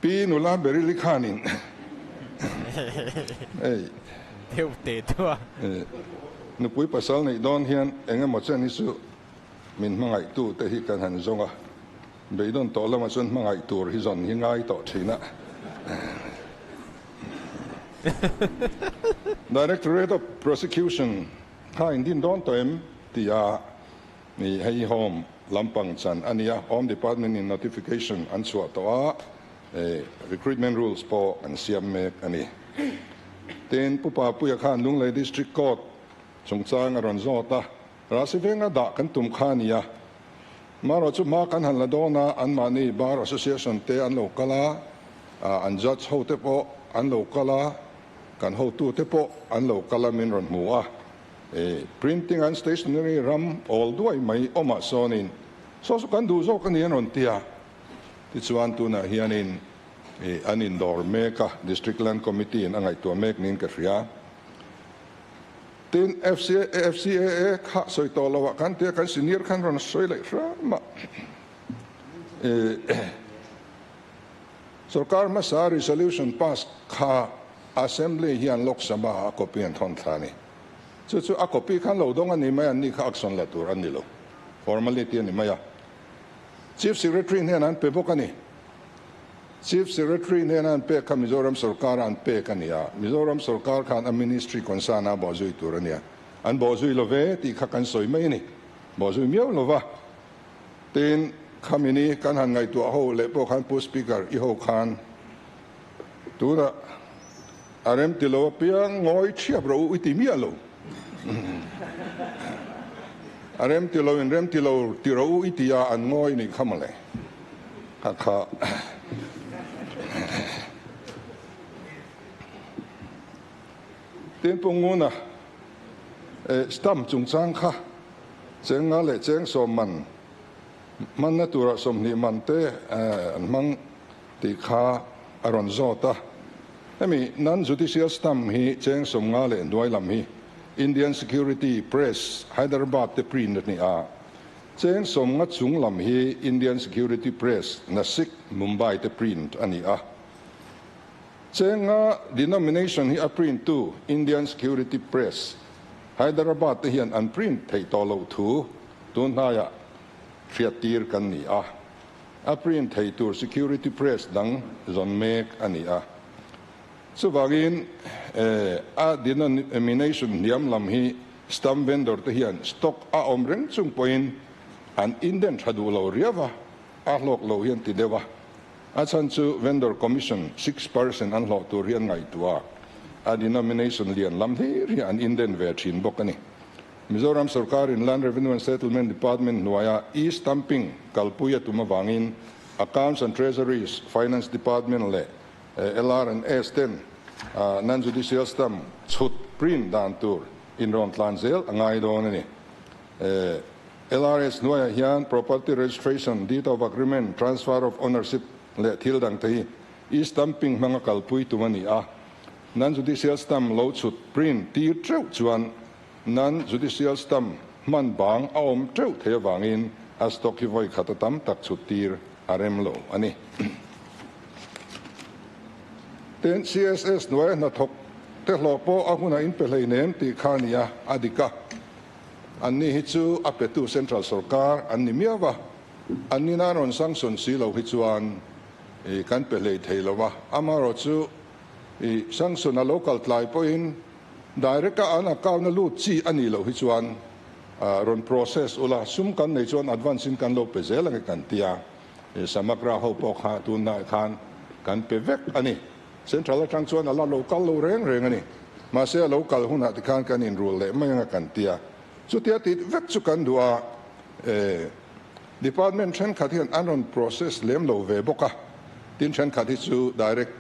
Pi nula Berili khanin hei Deuh teh deuh a. Nupui pasal neih dawn hian eng emaw chen hi chu min hmangaihtu te hi kan han zawng a, beidawn tawh lamah chuan hmangaih tur hi zawn hi ngai tawh thin a. Directorate of Prosecution kha in din dawn tawh em? tia Ni hei Home lampang chan a nia, Home Department in notification an chhuah tawh a, recruitment rules pawh an siam mek a ni. Tin, Pu Papuia khan Lunglei District Court chungchang a rawn zawt a, Rasi venga dah kan tum kha a nia. Marawh chu hma kan han la dawn a, anmahni Bar Association te an lo kal a, an judge ho te pawh an lo kal a, kan hotute pawh an lo kal a min rawn hmu a. Printing and stationery ram awl duai mai awmah sawnin saw chu kan duh zawk a ni an rawn ti a. Tichuan tunah hianin an indawr mek a, District Land Committee in a ngaihtuah mek niin ka hria. Tin, FCAA kha sawi tawh loh ah kan tia kan senior khan rawn sawi leh hram a. Sorkar hmasa resolution pass kha Assembly hian Lok Sabha a copy an thawn thla a ni. Chu chu a copy khan lo dawng a ni mai a, ni kha action la tur a ni lo. Formality a ni mai a. Chief Secretary hnenah an pe bawk a ni. Chief Secretary hnena an pek kha Mizoram sorkara an pek a ni a. Mizoram sorkar khan a ministry concern a bawhzui tur a ni a. An bawhzui lo ve tih kha kan sawi mai a ni. Bawhzui miau lo va. Tin, khamini kan han ngaihtuah ho leh pawh khan Pu Speaker i ho khan Tunah a rem ti lo apiang ngawi thiap rawh u i ti miah lo. A rem ti lo in rem ti lo ti rawh u i ti a an ngawi nih kha mawle. Kha kha. Tin Pu Nguna stamp chungchang kha cheng nga leh cheng sawm man hmanna turah 20 man te an hmang. Tih kha a rawn zawt a. Hemi non-judicial stamp hi cheng 50 leh hnuai lam hi Indian Security Press, Hyderabad te print a ni a. Cheng 50 chung lam hi Indian Security Press, Nasik, Mumbai te print a ni a. Cheng nga denomination hi a print tu Indian Security Press, Hyderabad te hian an print theih tawh loh thu tun hnaiah hriattir kan ni a. A print thei tur security press dang zawn mek a ni a. Chuvangin a denomination hniam lam hi stamp vendor te hian stock a awm reng chung pawhin an indent tha duh lo riau a, a hlawk lo hian ti deuh a. A chhan chu vendor commission 6% an hlawh tur hi an ngaihtuah a, a denomination lian lam hlir hi an indent ve thin bawk a ni. Mizoram sorkarin Land Revenue and Settlement Department hnuaia e-stamping kalpui a tum avangin Accounts and Treasuries, Finance Department leh LR and S ten non-judicial stamp chhut, print, dan tur inrawn tlan zel a ngai dawn a ni. LRS hnuaiah hian Property Registration, Deed of Agreement, Transfer of Ownership leh thil dangte hi e-stamping hmanga kalpui tum a ni a. Non-judicial stamp lo chhut, print, tir teuh chuan Non-judicial stamp hman bang a awm teuh thei avangin a stock hi vawi khat a tam tak chhut tir a rem lo a ni. Tin, CSS hnuaia hnathawk te hlawh pawh a hunah in pe hleinem tih kha a ni a, a dik a. Anni hi chu a petu Central sorkar an ni miau a, an nina an rawn sanction si lo hi chuan kan pe hlei thei lo a. Amaherawhchu sanction a lo kal tlai pawhin direct a an account a lut chi a nih loh hi chuan rawn process ula, sum kan nei chuan advance in kan lo pe zel ang e kan ti a. Samagra ho pawh kha tunlai khan kan pe vek a ni. Central atang chuan a la lo kal lo reng reng a ni. Mahse a lo kal hunah tikhan kan inrul leh mai anga kan ti a. Chutia tih vek chu kan duh a, department thenkhat hian an rawn process lem lo ve bawk a. Tin thenkhat hi chu direct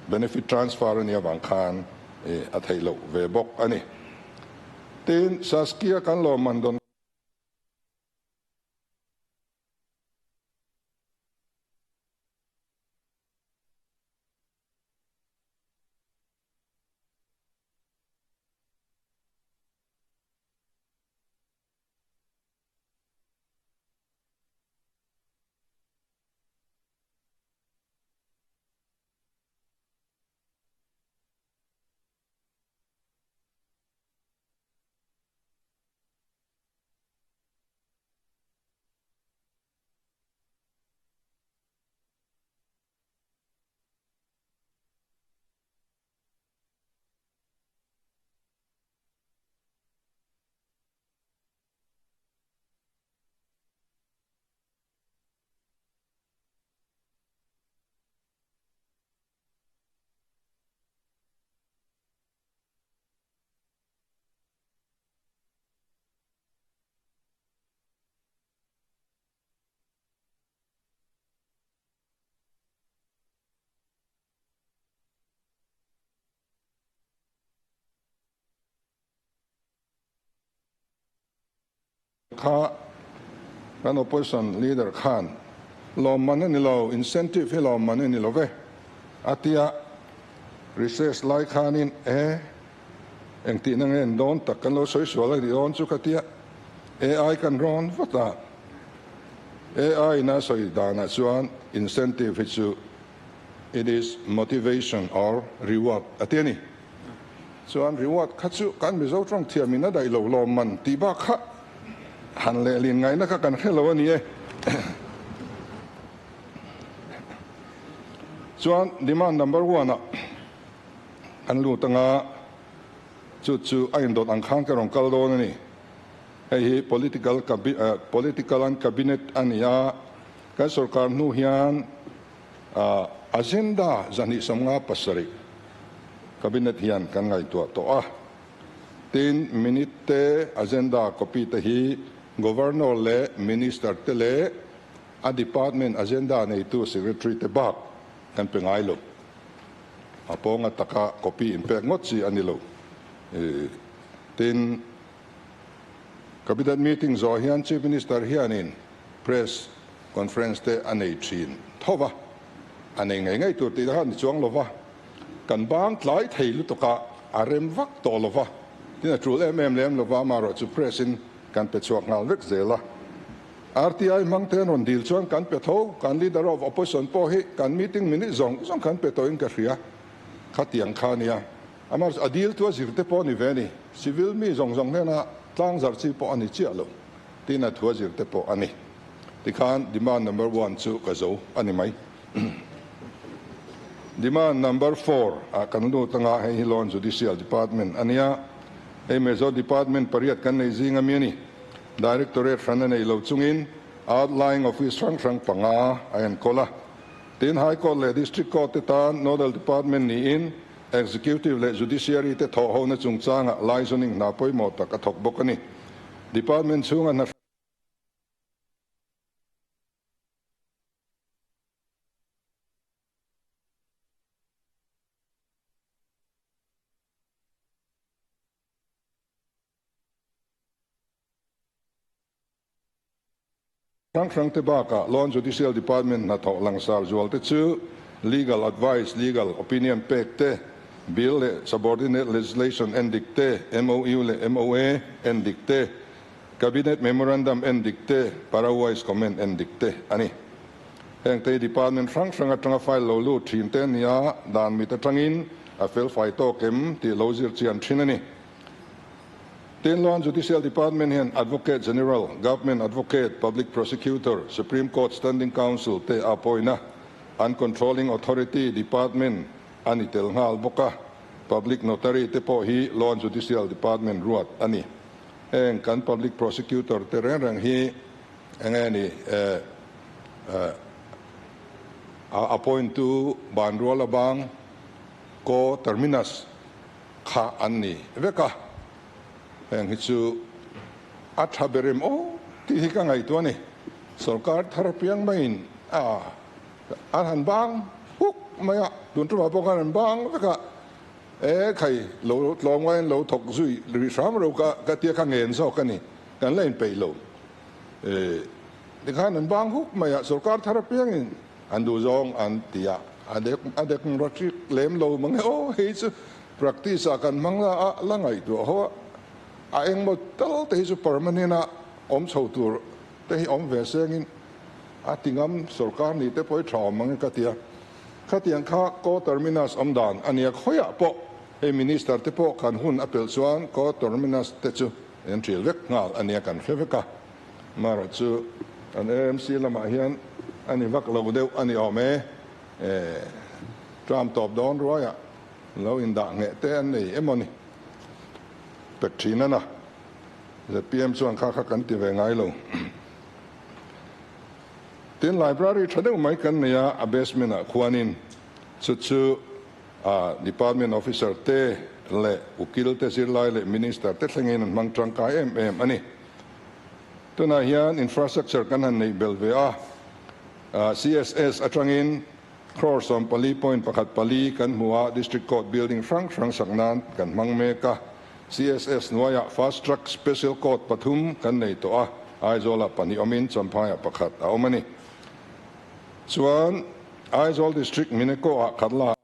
benefit transfer a nih avang khan a theih loh ve bawk a ni. Tin, Saskia kan lawmman dawn. Kha kan opposition leader khan lawmman a ni lo, incentive hi lawmman a ni lo ve a tia, recess lai khanin e engtihna nge an dawn tak kan lo sawi sual a ni dawn chu ka tia, AI kan rawn vat a, AI in a sawi danah chuan incentive hi chu it is motivation or reward a ti a ni. Chuan reward kha chu kan Mizo tawng thiam in a daih lo lawmman tih bak kha han lehlin ngaihna kha kan hre lo a ni e. Chuan demand number one ah kan lut anga chu chu a indawt ang khan ka rawn kal dawn a ni. Hei hi political political an cabinet a ni a, kan sorkar hnu hian Agenda 257 Cabinet hian kan ngaihtuah tawh a, tin minute te agenda copy te hi Governor leh Minister te leh a department agenda neitu Secretary te bak kan pe ngai lo. A pawnga taka copy inpek ngawt chi a ni lo. Tin, Cabinet meeting zawh hian Chief Minister hianin Press Conference te a nei thin tho va, a nei ngei ngei tur tih kha a ni chuang lo va, kan bang tlai thei lutuk a, a rem vak tawh lo va, tin a tul em em lem lo va, amaherawh chu press in kan pe chhuak nghal vek zel a. RTI hmang te an rawn dil chuan kan pe tho, kan Leader of Opposition pawh hi kan meeting minute zawng zawng kan pe tawhin ka hria, khatiang kha a nia. Amaherawhchu a dil chu a zir te pawh a ni ve a ni, civil mi zawng zawng hnena tlangzarh chi pawh a ni chiah lo. Tin a thu a zir te pawh a ni. Tikhan demand number one chu ka zo a ni mai. Demand number four ah kan lut anga hei hi Law and Judicial Department a nia. Hei Mizo Department pariat kan nei zing ami a ni. Directorate hran a nei lo chungin outlying office hrang hrang panga a enkawl a. Tin High Court leh District Court te tan Nodal Department niin Executive leh Judiciary te thawh hona chungchangah liaisoning hna pawimawh tak a thawk bawk a ni. Department chhunga hna hrang hrang te bakah Law and Judicial Department hnathawh langsar zual te chu Legal Advice, Legal Opinion pek te, Bill leh Subordinate Legislation en dik te, MOU leh MOA en dik te, Cabinet Memorandum en dik te, Para-wise Comment en dik te a ni. Heng te hi Department hrang hrang atanga file lo lut thin te a ni a, dan mit atangin. a felfai tawk em tih lo zir chian thin a ni. Tin, Law and Judicial Department hian Advocate General, Government Advocate, Public Prosecutor, Supreme Court Standing Counsel te a appoint a, an controlling authority department a ni tel nghal bawk a, Public Notary te pawh hi Law and Judicial Department ruat a ni. Heng kan Public Prosecutor te reng reng hi enge ni a appoint tu Banruala bang Co Terminus kha an ni vek a, heng hi chu a tha ber em aw tih hi ka ngaihtuah a ni. Sorkar thar apiang maiin a an han bang huk mai a, tun tumah pawh khan an bang vek a, e khai lo tlawmngaiin lo thawk zui rih hram ro ka ka tia kha ngen zawk a ni, kan la inpeih lo. E tikhan an bang huk mai a, sorkar thar apiangin An duh zawng an ti a, a dek a dek rawtrik lem lo mang e aw, hei chu practice ah kan hmang la a, la ngaihtuah ho a, a engmaw tal te hi chu permanent a awm chho tur te hi awm ve sengin a ti ngam sorkar ni te pawh hi tha awm mang e ka ti a, khatiang kha co terminus awm dan a nia khawiah pawh hei minister te pawh kan hun a pelh chuan co terminus te chu an ṭil vek nghal a nia kan hre vek a. Mara chu kan AMC lamah hian a ni vak lo deuh a ni awm e. Term tawp dawn ruaiah lo indah ngheh te an nei emaw ni? Pek thin a na. Zpm chuan kha kha kan ti ve ngai lo. Tin, library tha deuh mai kan nei a, a basement ah khuanin chu chu a department officer te leh ukil te zirlai leh minister te thlengin an hmang tangkai em em a ni. Tunah hian infrastructure kan han neih belh ve a, CSS atangin crore 14.14 kan hmu a, District Court building hrang hrang sak nan kan hmang mek a. CSS hnuaiah Fast Track Special Court pathum kan nei tawh a, Aizawlah pahnih awmin Champhaiah pakhat a awm a ni. Chuan Aizawl District Mineko-ah Khatla.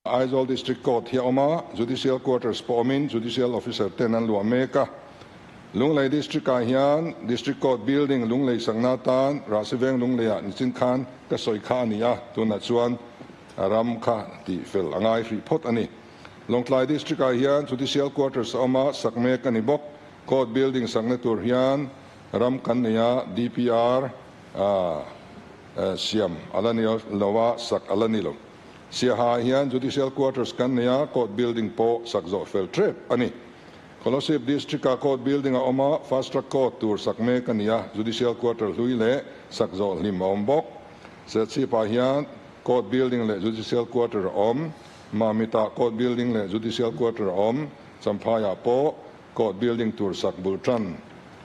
Aizawl District Court hi a awm a, Judicial Quarters pawh awmin Judicial Officer ten an luah mek a. Lunglei District ah hian District Court Building Lunglei sakna atan Rahsiveng Lungleiah nichin khan ka sawi kha a ni a, tunah chuan ram kha tih fel a ngai hrih phawt a ni. Lawngtlai District ah hian Judicial Quarters a awm a, sak mek a ni bawk. Court Building sakna tur hian ram kan nei a, DPR siam a la ni lo a, sak a la ni lo. Siaha ah hian Judicial Quarters kan nei a, Court Building pawh sak zawh fel tep a ni. Kolasib District ah Court Building a awm a, Fast Track Court tur sak mek a ni a, Judicial Quarter hlui leh sak zawh hlim a awm bawk. Serchhip ah hian Court Building leh Judicial Quarter a awm, Mamit ah Court Building leh Judicial Quarter a awm, Champhai ah pawh Court Building tur sak bul tan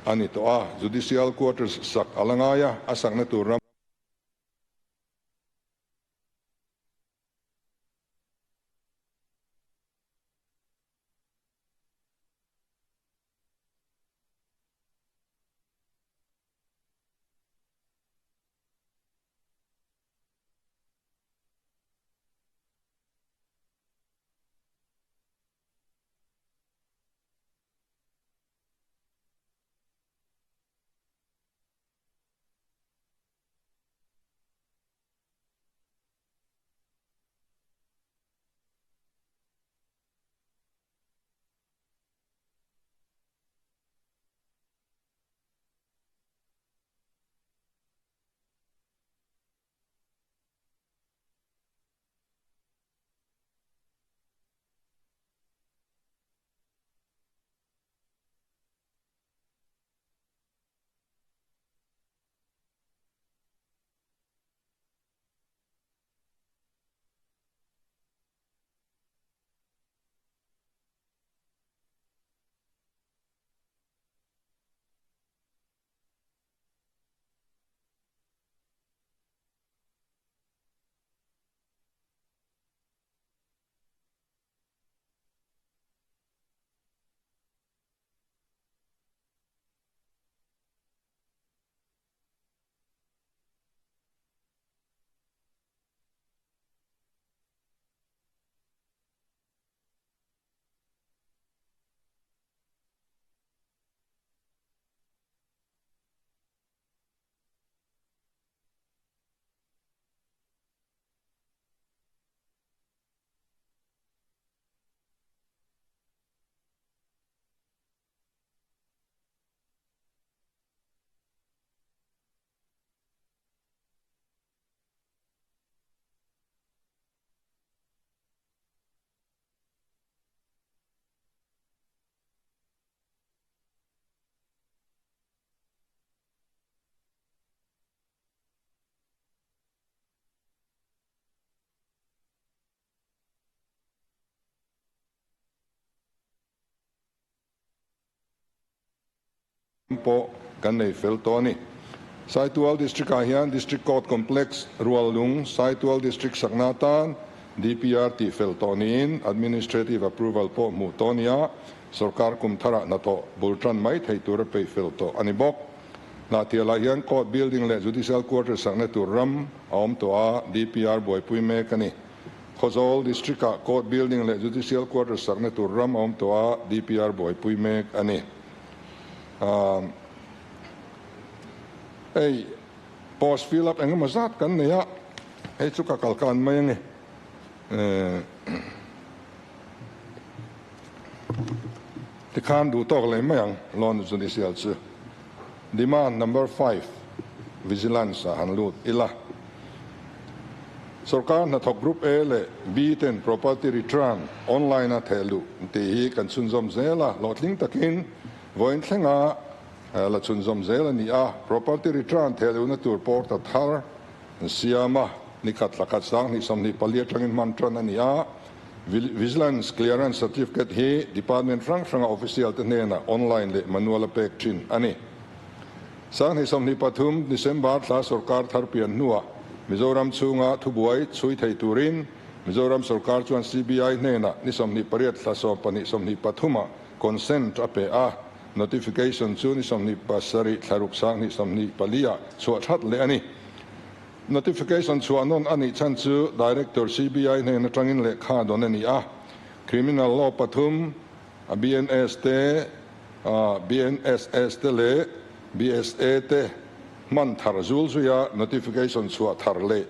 a ni tawh a, Judicial Quarters sak a la ngai a, a sakna tur ram. Pawh kan nei fel tawh a ni. Saitual District ah hian District Court Complex Ruallung Saitual District sakna atan DPR tih fel tawh niin Administrative Approval pawh hmuh tawh a ni a, sorkar kum tharah hnathawh bul tan mai theih tur a peih fel tawh a ni bawk. Hnahtialah hian Court Building leh Judicial Quarters sakna tur ram a awm tawh a, DPR buaipui mek a ni. Khawzawl District ah Court Building leh Judicial Quarters sakna tur ram a awm tawh a, DPR buaipui mek a ni. Hei post fill up engemaw zat kan nei a, hei chu ka kal kan mai ange. Tikhan duh tawk leh mai ang loan judicial chu. Demand number 5 vigilance ah han lut ila. Sorkar hnathawk Group A leh B ten property return online a theh luh tih hi kan chhunzawm zel a, hlawhtling takin vawiin thlenga la chhunzawm zel a ni a. Property return theh luhna tur portal thar an siam a, nikhat thlakhat 2024 atangin hman tan a ni a. Vigilance Clearance Certificate hi department hrang hranga official te hnenah online leh manual a pek thin a ni. 2023 December thla sorkar thar pian hnuah Mizoram chhunga thubuai chhui thei turin Mizoram sorkar chuan CBI hnenah ni 28 thla 12 23 ah consent a pe a, notification chu ni 27 thla ruk 2024 ah chhuah that leh a ni. Notification chhuah nawn a nih chhan chu Director CBI hnen atangin lehkha dawn a ni a, Criminal Law pathum, BNS te, BNSS te leh BSA te hman thar zul zuia notification chhuah thar leh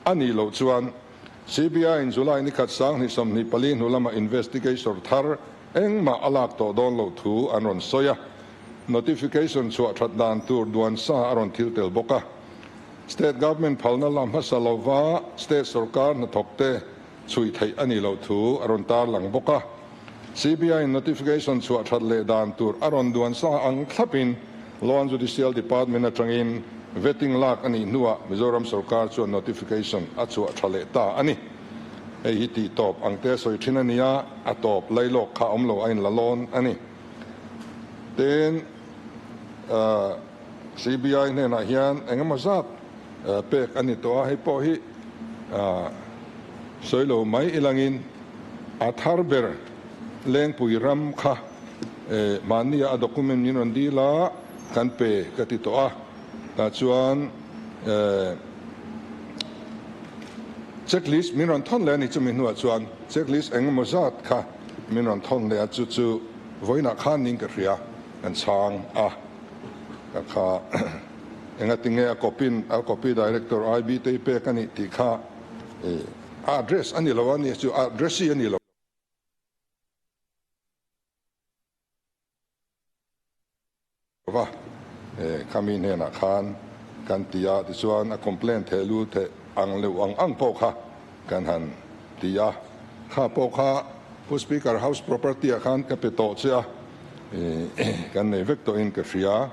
a nih loh chuan CBI in July ni khat 2024 hnu lama investigator thar engmah a lak tawh dawn loh thu an rawn sawi a, notification chhuah that dan tur duan sa a rawn thil tel bawk a. State government phalna la hmasa lova state sorkar hnathawk te chhui theih a nih loh thu a rawn tarlang bawk a. CBI in notification chhuah that leh dan tur a rawn duan sa ang thlapin Law and Judicial Department atangin vetting lak a nih hnuah Mizoram sorkar chuan notification a chhuah tha leh ta a ni. Hei hi tih tawp ang te sawi thin a ni a, a tawp lailawk kha awm lo a inla lawn a ni. Tin, CBI hnenah hian engemaw zat pek a ni tawh a, hei pawh hi sawi lo mai ilangin a thar ber Lengpui ram kha mahnia a document min rawn dil a, kan pe ka ti tawh a, tah chuan checklist min rawn thawn leh a ni chumi hnuah chuan checklist engemaw zat kha min rawn thawn leh a, chu chu vawiinah khan ning ka hria kan chhang a. Ka kha engatinge a copy a copy director IB te hi pek a nih tih kha a address a ni lo a ni chu address hi a ni lo va khami hnenah khan kan ti a tichuan a complaint theh lu theh ang leuh ang ang pawh kha kan han ti a kha pawh kha Pu Speaker house property ah khan ka pe tawh che a. Kan nei vek tawhin ka hria.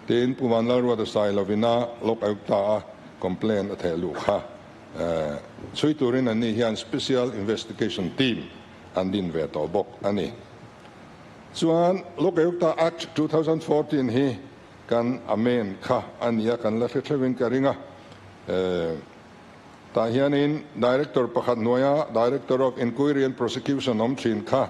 Tin, Pu Vanlalruata Sailovina lawk auk ta a complaint a theh luh kha chhui turin anni hian Special Investigation Team an din ve tawh bawk a ni. Chuan Lok Ayukta Act 2014 hi kan amend kha a ni a, kan la hre theuhin ka ring a. Tah hianin Director pakhat hnuaia Director of Inquiry and Prosecution awm thin kha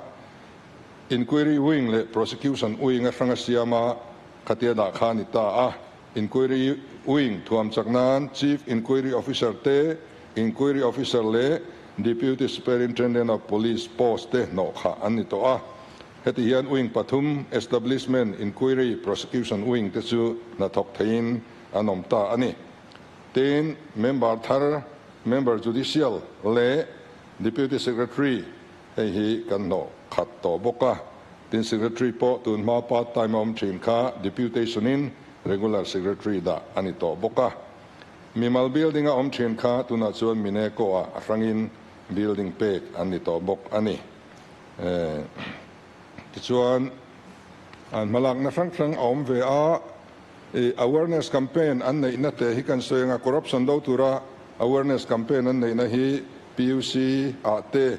Inquiry Wing leh Prosecution Wing a hrang a siam a, khatia dah kha a ni ta a. Inquiry Wing thuam chak nan Chief Inquiry Officer te, Inquiry Officer leh Deputy Superintendent of Police post te hnawh kha an ni tawh a. Heti hian Wing pathum, Establishment, Inquiry, Prosecution Wing te chu hnathawk theiin an awm ta a ni. Tin, Member thar, Member Judicial leh Deputy Secretary Hei hi kan hnawh khat tawh bawk a, tin Secretary pawh tun hma part time a awm thin kha Deputation in Regular Secretary dah a ni tawh bawk a. Mimal building a awm thin kha tunah chuan Mineco ah a hrangin building pek an ni tawh bawk a ni. Tichuan an hmalakna hrang hrang a awm ve a, awareness campaign an neihna te hi kan sawi anga corruption do tura awareness campaign an neihna hi PUC ah te.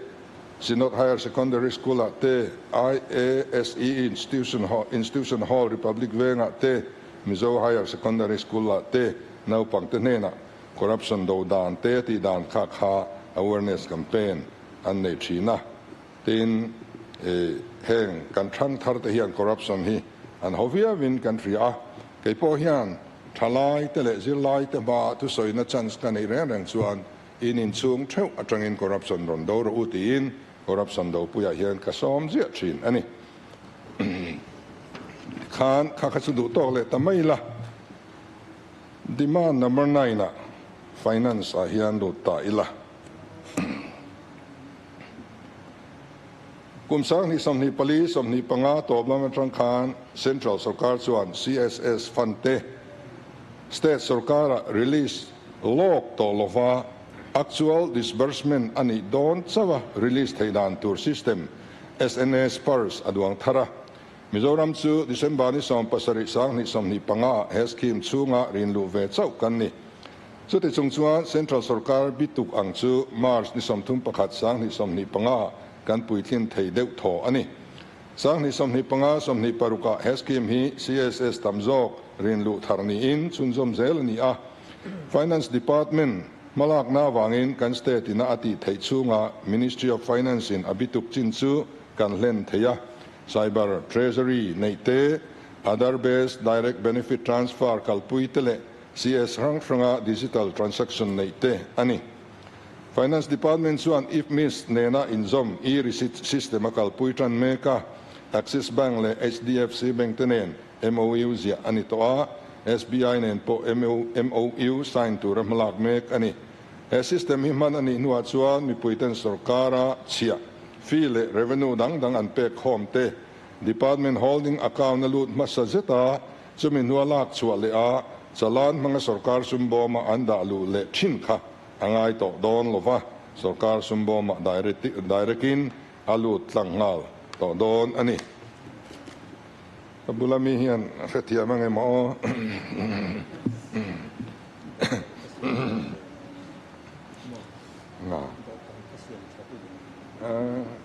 Synod Higher Secondary School-ah te, IASE Institution Institution Hall Republic Vengah te, Mizo Higher Secondary School-ah te naupangte hnenah corruption do dan te tih dan kha kha awareness campaign an nei thin a. Tin, heng kan thang thar te hian corruption hi an haw viauin kan hria a, kei pawh hian thalai te leh zirlai te hmaah thusawina chance ka neih reng reng chuan in inchhung theuh atangin corruption rawn do rawh u tiin corruption dopuiah hian ka sawm ziah thin a ni. Tikhan kha kha chu duh tawk leh ta mai la, demand number nine-ah finance ah hian lut ta ila. Kum 2024, 25 tawp lam atang khan Central sorkar chuan CSS fund te State sorkara release lawk tawh lova actual disbursement a nih dawn chauh a release theih dan tur system SNS PERS a duang thar a. Mizoram chu December ni 17 2025 ah he scheme chhunga rinluh ve chauh kan ni. Chuti chung chuan Central sorkar bituk ang chu March ni 31 2025 ah kan puitlin thei deuh thaw a ni. 2025, 26 ah he scheme hi CSS tam zawk rinluh thar niin chhunzawm zel a ni a. Finance Department hmalakna avangin kan state ina a tih theih chhunga Ministry of Finance in a bituk chin chu kan hlen thei a. Cyber Treasury neih te, Aadhaar based direct benefit transfer kalpui te leh CS hrang hranga digital transaction neih te a ni. Finance Department chuan IFMIS nena inzawm e-receipt system a kalpui tan mek a, Axis Bank leh HDFC Bank te nen MOU ziah a ni tawh a, SBI nen pawh MOU sign tura hmalak mek a ni. He system hi hman a nih hnuah chuan mipuiten sorkara chhiah, fee leh revenue dang dang an pek khawm te, Department holding account a lut hmasa zet a, chumi hnua lak chhuah leh a, chalan hmanga sorkar sumbawma an dah luh leh thin kha a ngai tawh dawn lo va, sorkar sumbawmah direct-in a lut tlang nghal tawh dawn a ni. Ka bula mi hian a hrethiam ang em aw? Nga.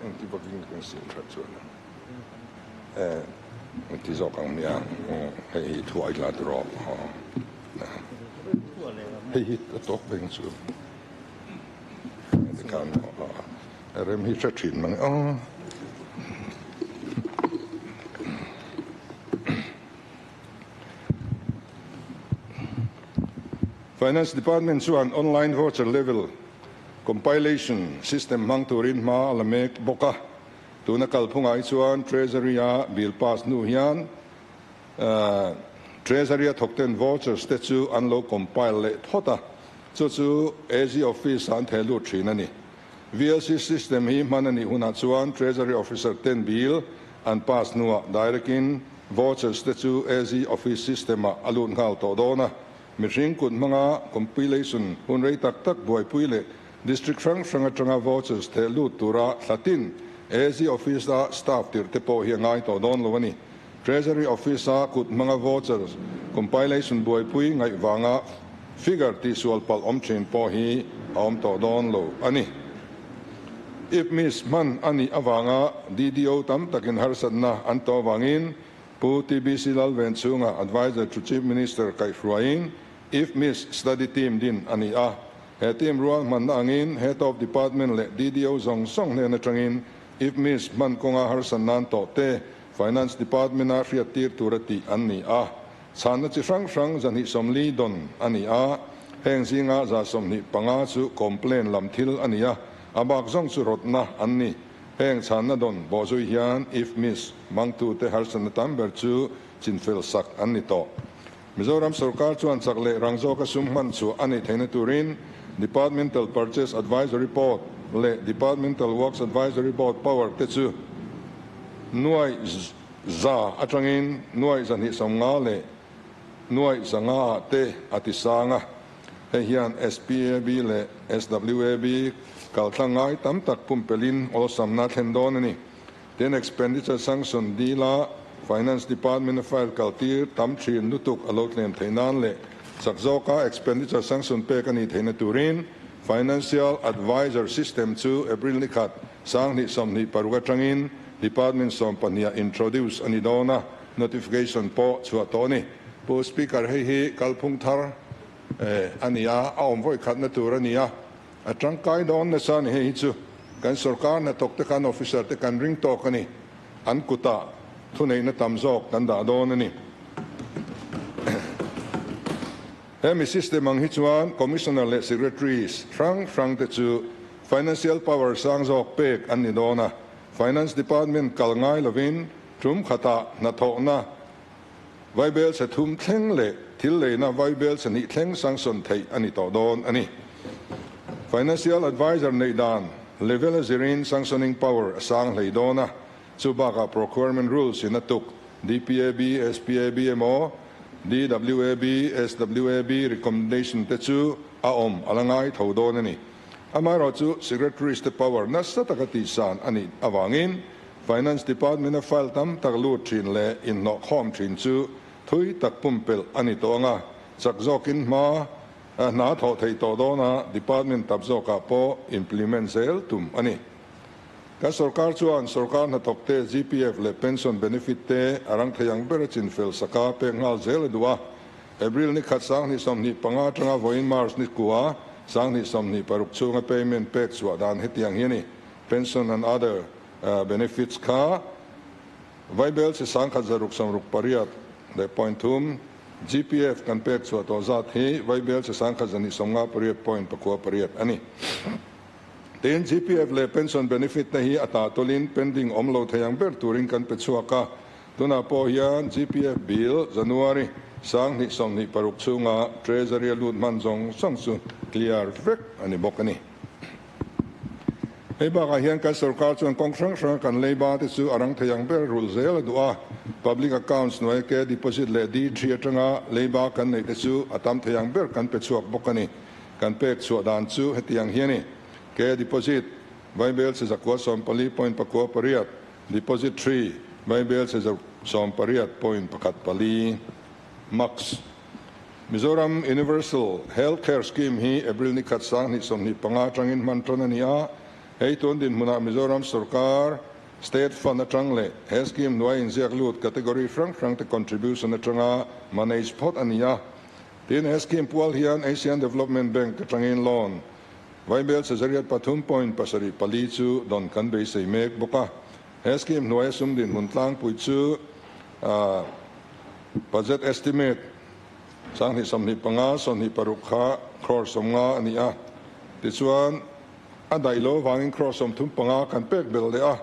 Engti vakin kan siam that chuan ang. Engti zawk ang nia, hei hi thuai la tur aw. Hei hi a tawk veng chu. Tikhan rem hi hre thin mang aw. Finance Department chuan online voucher level compilation system hmang turin hma a la mek bawk a. Tuna kalphungah hi chuan Treasury-a bill pass hnu hian Treasury-a thawkten vouchers te chu an lo compile leh phawt a, chu chu AG Office-ah an theh lut thin a ni. VLC system hi hman a nih hunah chuan Treasury Officer ten bill an pass hnuah direct-in vouchers te chu AG Office system-ah a lut nghal tawh dawn a. Mihring kut hmanga compilation hun rei tak tak buaipui leh District hrang hrang atanga vouchers theh lut tura thlatin AG Office-a staff tirh te pawh hi a ngai tawh dawn lo a ni. Treasury Office-a kut hmanga vouchers compilation buaipui ngaih vanga figure tihsual palh awm thin pawh hi a awm tawh dawn lo a ni. IFMIS hman a nih avanga DDO tam takin harsatna an tawh avangin Pu TBC Lalvenchhunga Adviser to Chief Minister kaihhruaiin IFMIS Study Team din a ni a. He team rual hmanna angin Head of Department leh DDO zawng zawng hnen atangin IFMIS hman kawnga harsan nan tawh te Finance Department-a hriattir tura tih an ni a. Chhanna chi hrang hrang 240 dawn a ni a, heng zinga 25 chu complaint lam thil a ni a, a bak zawng chu rawtna an ni. Heng chhanna dawn bawhzui hian IFMIS hmangtute harsatna tam ber chu chinfel sak an ni tawh. Mizoram sorkar chuan chak leh rang zawka sum hman chhuah a neih theihna turin Departmental Purchase Advisory Board leh Departmental Works Advisory Board power te chu nuai za atangin nuai 250 leh nuai 500 ah te a ti sang a. Hei hian SPAB leh SWAB kaltlang ngai tam tak pumpelhin awlsamna thlen dawn a ni. Tin, expenditure sanction dila Finance Department a file kaltir tam thin lutuk a lo tlem theih nan leh chak zawka expenditure sanction pek a nih theihna turin Financial Adviser System chu April ni khat, 2026 atangin Department 12 ah introduce a ni dawn a, notification pawh chhuah tawh a ni. Pu Speaker, hei hi kalphung thar a ni a, a awm vawi khatna tur a ni a, a tangkai dawn nasa a ni. Hei hi chu kan sorkar hnathawk te khan officer te kan ring tawk a ni, an kutah thuneihna tam zawk kan dah dawn a ni. Hemi system ang hi chuan Commissioner leh Secretaries hrang hrang te chu financial power sang zawk pek an ni dawn a, Finance Department kal ngai lovin tum khatah hnathawhna vaibel chhe thum thleng leh thil leina vaibel chhe hnih thleng sanction theih a ni tawh dawn a ni. Financial Adviser neih dan level a zirin sanctioning power a sang hlei dawn a, Chu bakah Procurement Rules in a tuk DPAB, SPAB emaw DWAB, SWAB recommendation te chu a awm a la ngai tho dawn a ni. Amaherawhchu Secretaries te power nasa taka tihsan a nih avangin Finance Department a file tam tak lut thin leh inhnawhkhawm thin chu thui tak pumpelh a ni tawh ang a, chak zawkin hma hna thawh theih tawh dawn a Department tap zawkah pawh implement zel tum a ni. Kan sorkar chuan sorkar hnathawkte GPF leh pension benefit te a rang thei ang ber a chin fel sak a, pek nghal zel a duh a. April ni khat 2025 atanga vawiin March ni kua 2026 chhunga payment pek chhuah dan hetiang hi a ni. Pension and other benefits kha Vaibel chi 1668 leh point thum, GPF kan pek chhuah tawh zat hi Vaibel chi 1258.98 a ni. Tin, GPF leh pension benefit te hi a tah tawlhin pending awm lo thei ang ber turin kan pe chhuak a. Tunah pawh hian GPF bill January 2026 chhunga Treasury a lut hman zawng zawng chu clear vek a ni bawk a ni. Hei bakah hian kan sorkar chuan kawng hrang hranga kan leiba te chu a rang thei ang ber rulh zel a duh a. Public accounts hnuaia ke deposit leh D3 atanga leiba kan neih te chu a tam thei ang ber kan pe chhuak bawk a ni. Kan pek chhuah dan chu hetiang hi a ni, Ke deposit, Vaibel che zakua 14 point pakua pariat, Deposit three, Vaibel che 18 point pakhat pali, Max. Mizoram Universal Health Care Scheme hi April ni khat 2025 atangin hman tan a ni a, hei tun dinhmunah Mizoram sorkar State Fund atang leh he scheme hnuai inziak lut category hrang hrangte contribution atanga manage phawt a ni a. Tin, he scheme pual hian Asian Development Bank atangin loan Vaibel Sazariat pathum point pasarih pali chu dawn kan beisei mek bawk a. He scheme hnuaia sum dinhmun tlangpui chu budget estimate 2025, 26 kha crore 50 a ni a. Tichuan, a daih lo avangin crore 35 kan pek belh leh a.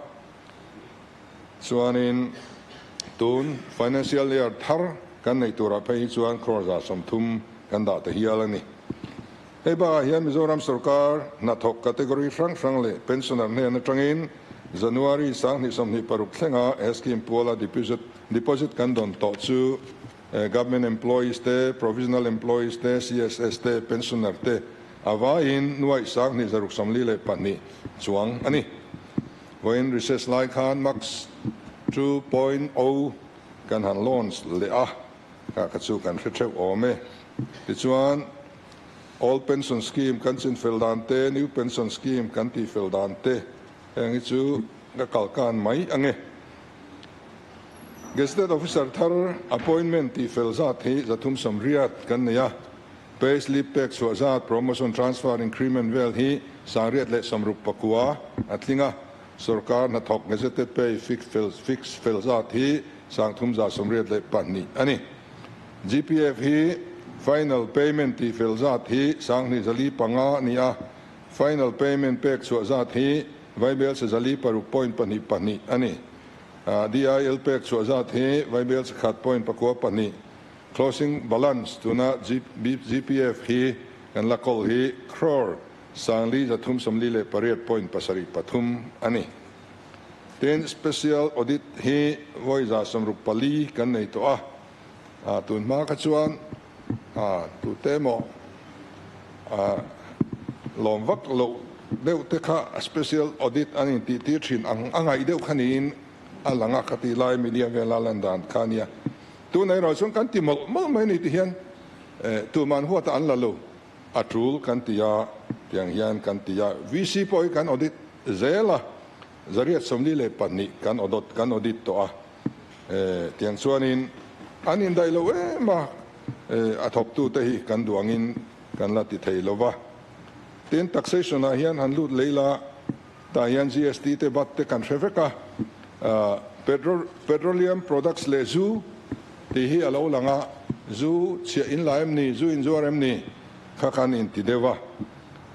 Chuanin tun financial year thar kan neih turah phei hi chuan crore 130 kan dah ta hial a ni. Hei bakah hian Mizoram sorkar hnathawk category hrang hrang leh pensioner hnen atangin January 2026 thlenga he scheme puala deposit deposit kan dawn tawh chu government employees te, provisional employees te, CSS te, pensioner te a vaiin nuaih 2642 chuang a ni. Vawiin recess lai khan Max 2.0 kan han launch leh a, kha kha chu kan hre theuh awm e. Tichuan, Old Pension Scheme kan chin fel dan te, New Pension Scheme kan tih fel dan te, heng hi chu ka kal kan mai ang e. Gazetted Officer thar appointment tih fel zat hi 380 kan nei a. Pay slip pek chhuah zat, promotion, transfer, increment vel hi 669 a tling a, sorkar hnathawk gazetted pay fix fel zat hi 382 a ni. GPF hi final payment tih fel zat hi 2405 a ni a, final payment pek chhuah zat hi vaibel se 406 point pahnih pahnih a ni. DIL pek chhuah zat hi vaibel se khat point pakua pahnih. Closing balance tuna GPF hi kan la kawl hi crore 4,348 point pasarih pathum a ni. Tin, special audit hi vawi 64 kan nei tawh a, tun hma kha chuan tute emaw lawm vak loh deuh te kha special audit an intih tir thin ang a ngaih deuh kha niin a lang a, kha tih lai media vela lan dan kha a nia. Tuna erawh chuan kan ti mawlh mawlh mai a ni ti hian tuman huatah an la lo, a tul kan ti a, Tiang hian kan ti a, VC pawh hi kan audit zel a, 142 kan audot kan audit tawh a. Tiang chuanin an indaih lo em a, a thawktute hi kan duh angin kan la ti thei lo va. Tin, taxation ah hian han lut lei la, tah hian GST te vat te kan hre vek a, petroleum products leh zu tih hi a lo lang a, zu chhiah in la em ni, zu in zuar em ni kha khan in ti deuh a,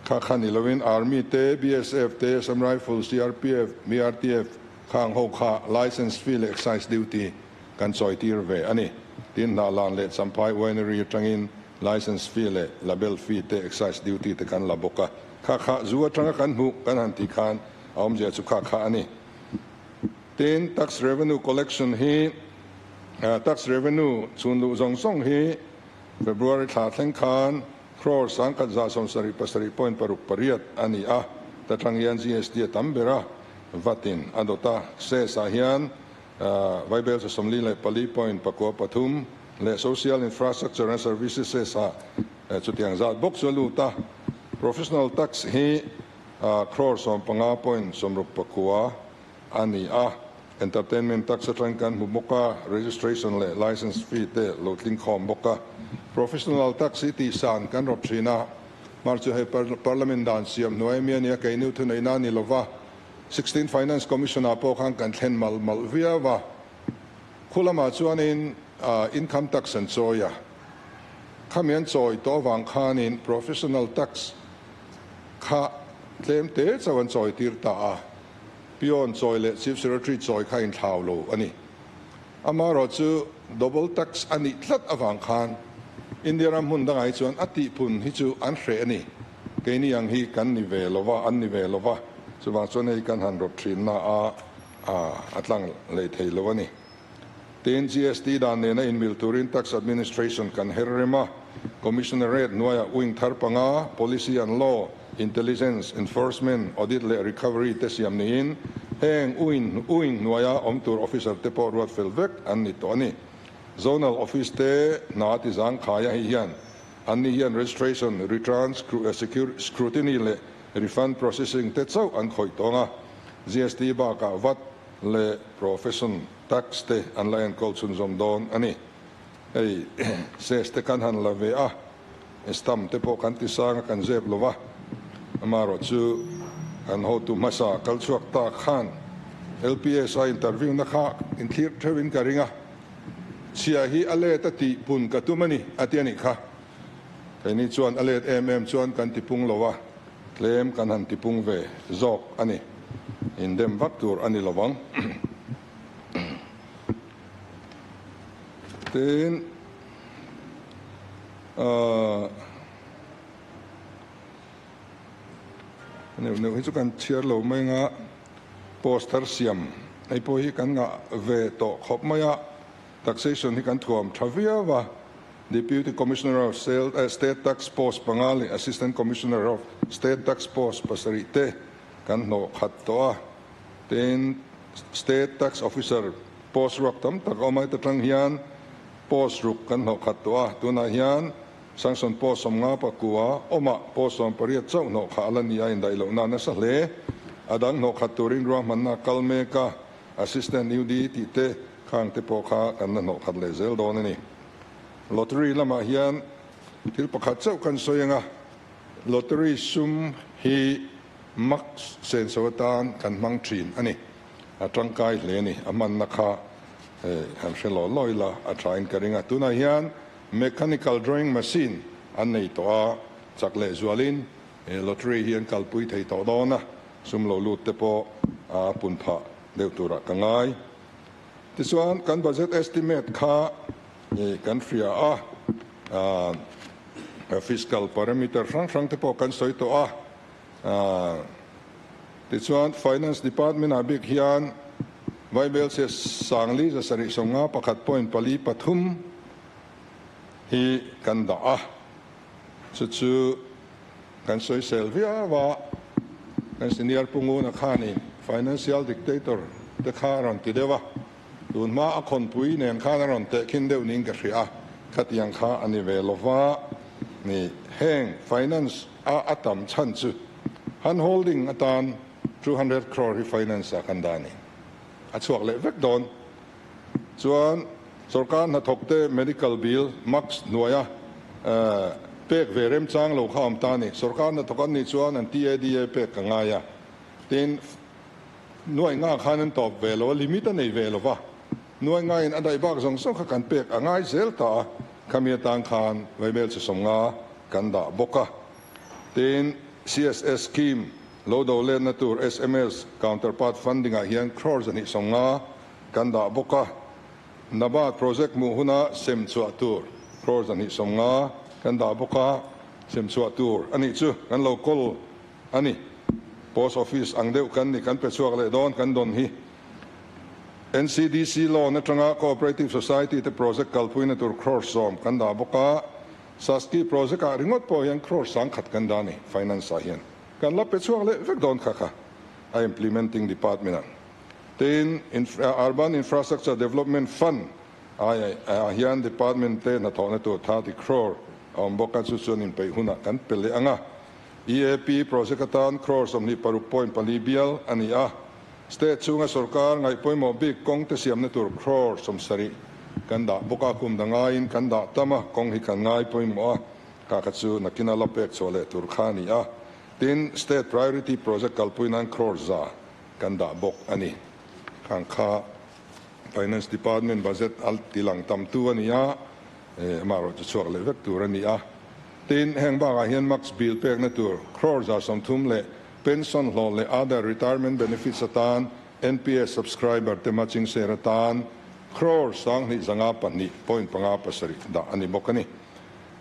kha kha ni lovin Army te, BSF te, Assam Rifles, CRPF, BRTF khang ho kha license fee leh excise duty kan chawi tir ve a ni. Tin, Hnahlan leh Champhai Winery atangin License fee leh label fee te excise duty te kan la bawk a, kha kha zu atanga kan hmuh kan han tih khan a awmzia chu kha kha a ni. Tin, tax revenue collection hi tax revenue chhun luh zawng zawng hi February thla thleng khan crore 1177.68 a ni a, ta tang hian GST a tam ber a, vat in a dawt a, cess ah hian Vaibel 44.93 leh Social Infrastructure and Services ah chutiang zat bawk chu a lut a. Professional Tax hi crore 15.69 a ni a. Entertainment Tax atang kan hmu bawk a, Registration leh License fee te lo tling khawm bawk a. Professional Tax hi tihsan kan rawp thin a, hmar chu hei Parliament dan siam hnuai ami a nia, keini thuneihna a ni lova. 16 Finance Commission ah pawh khan kan thlen malh malh viau a, khu lamah chuanin Income Tax an chawi a, khami an chawi tawh avang khanin Professional Tax kha tlem te chauh an chawi tir ta a, Peon chawi leh Chief Secretary chawi kha inthlau lo a ni. Amaherawh chu Double Tax a nih tlat avang khan India ram hmun dangah hi chuan a tihpun hi chu an hreh a ni. Keini ang hi kan ni ve lo va, an ni ve lo va, chuvang chuan hei kan han rawp thinna a a tlang lei thei lo a ni. Tin, GST dan nena inmil turin Tax Administration kan her rem a, Commissionerate hnuaiah wing thar panga, Policy and Law, Intelligence, Enforcement, Audit leh Recovery te siam niin heng wing wing hnuaia awm tur officer te pawh ruat fel vek an ni tawh a ni. Zonal Office te hna ti zangkhaia hei hian An ni hian registration, return, scrutiny leh refund processing te chauh an khawih tawng a, GST bakah vat leh profession tax te an la enkawl chhunzawm dawn a ni. Hei cess te kan han la ve a, stamp te pawh kan ti sang a kan zep lo va, amaherawh chu kan hotu hmasa kal chhuak ta khan LPS a interview na kha inthlir theuhin ka ring a. Chhia hi a let a tih pun ka tum a ni, a ti a nih kha. Keini chuan a let em em chuan kan tipung lo a, tlem kan han tipung ve zawk a ni. Indem vak tur a ni lo vang. Tin, ahh, neuh neuh hi chu kan chhiar lo mai anga. Poster siam hei pawh hi kan ngah ve tawh khawp mai a, taxation hi kan thuam tha viau a, Deputy Commissioner of State Tax Post panga leh Assistant Commissioner of State Tax Post pasarih te kan hnawh khat tawh a, tin State Tax Officer post ruak tam tak a awm a, heta tang hian post ruk kan hnawh khat tawh a, tunah hian Sanction post 50 pakua awmah post 18 chauh hnawh kha a la ni a indaih lohna nasa hle. A dang hnawh khat turin ruahmanna kal mek a, Assistant UD tih te khang te pawh kha kan la hnawh khat leh zel dawn a ni. Lottery lamah hian thil pakhat chauh kan sawi ang a, lottery sum hi mak senso atan kan hmang thin a ni. A tangkai hle a ni. A hmanna kha han hre law law ila a thain ka ring a. Tunah hian Mechanical drawing machine an nei tawh a, chak leh zualin he lottery hi an kalpui thei tawh dawn a, sum lo lut te pawh a pun phah deuh turah ka ngai. Tichuan kan budget estimate kha kan hria a, fiscal parameter hrang hrang te pawh kan sawi tawh a, tichuan finance department ah bik hian Vaibelchhe 4751.43 hi kan dah a, chu chu kan sawisel viau a, kan senior Pu Nguna khanin financial dictator te kha a rawn ti deuh a, tun hma a khawnpui nen khan a rawn tehkhin deuh niin ka hria a, khatiang kha a ni ve lo va, ni Heng finance a a tam chhan chu hand holding atan 200 crore hi finance ah kan dah a ni. A chhuak leh vek dawn. Chuan sorkar hnathawkte medical bill max hnuaia pek ve remchang lo kha awm ta a ni. Sorkar hnathawk an nih chuan an TADA pek ka ngai a. Tin, nuaih nga khan an tawp ve lo a, limit a nei ve lo va. Nuaih ngaiin a daih bak zawng zawng kha kan pek a ngai zel ta a, khami atan khan vaibel chi sawmnga kan dah bawk a. Tin, CSS scheme lo do letna tur sms counterpart funding ah hian crore 250 kan dah bawk a. NABARD project hmuh huna sem chhuah tur crore 250 kan dah bawk a, sem chhuah tur a nih chu kan lo kawl a ni. Post office ang deuh kan ni, kan pe chhuak leh dawn kan dawn hi. NCDC loan atanga Cooperative Society te project kalpuina tur crore 10 kan dah bawk a, Saski project ah ringawt pawh hian crore 1000 kan dah a ni, finance ah hian kan la pe chhuak leh vek dawn kha kha a implementing department ah. Tin, Urban Infrastructure Development Fund ah hian department te hnathawhna tur 30 crore a awm bawk a, chu chuan inpeih hunah kan pe leh ang a. EAP project atan crore 26.4 bial a ni a, State chhunga sorkar ngaih pawimawh bik kawng te siamna tur crore 70 kan dah bawk a, kum dangaiin kan dah tam a, kawng hi kan ngai pawimawh a, kha kha chu nakina la pek chhuah leh tur kha a ni a. Tin, State Priority Project kalpui nan crore 100 kan dah bawk a ni. Khang kha Finance Department budget a tilang tamtu a ni a, amaherawh chu chhuak leh vek tur a ni a. Tin, heng bakah hian max bill pekna tur crore 130 leh pension hlawh leh other retirement benefits atan NPS subscriber te matching share atan crore 2502.57 dah a ni bawk a ni.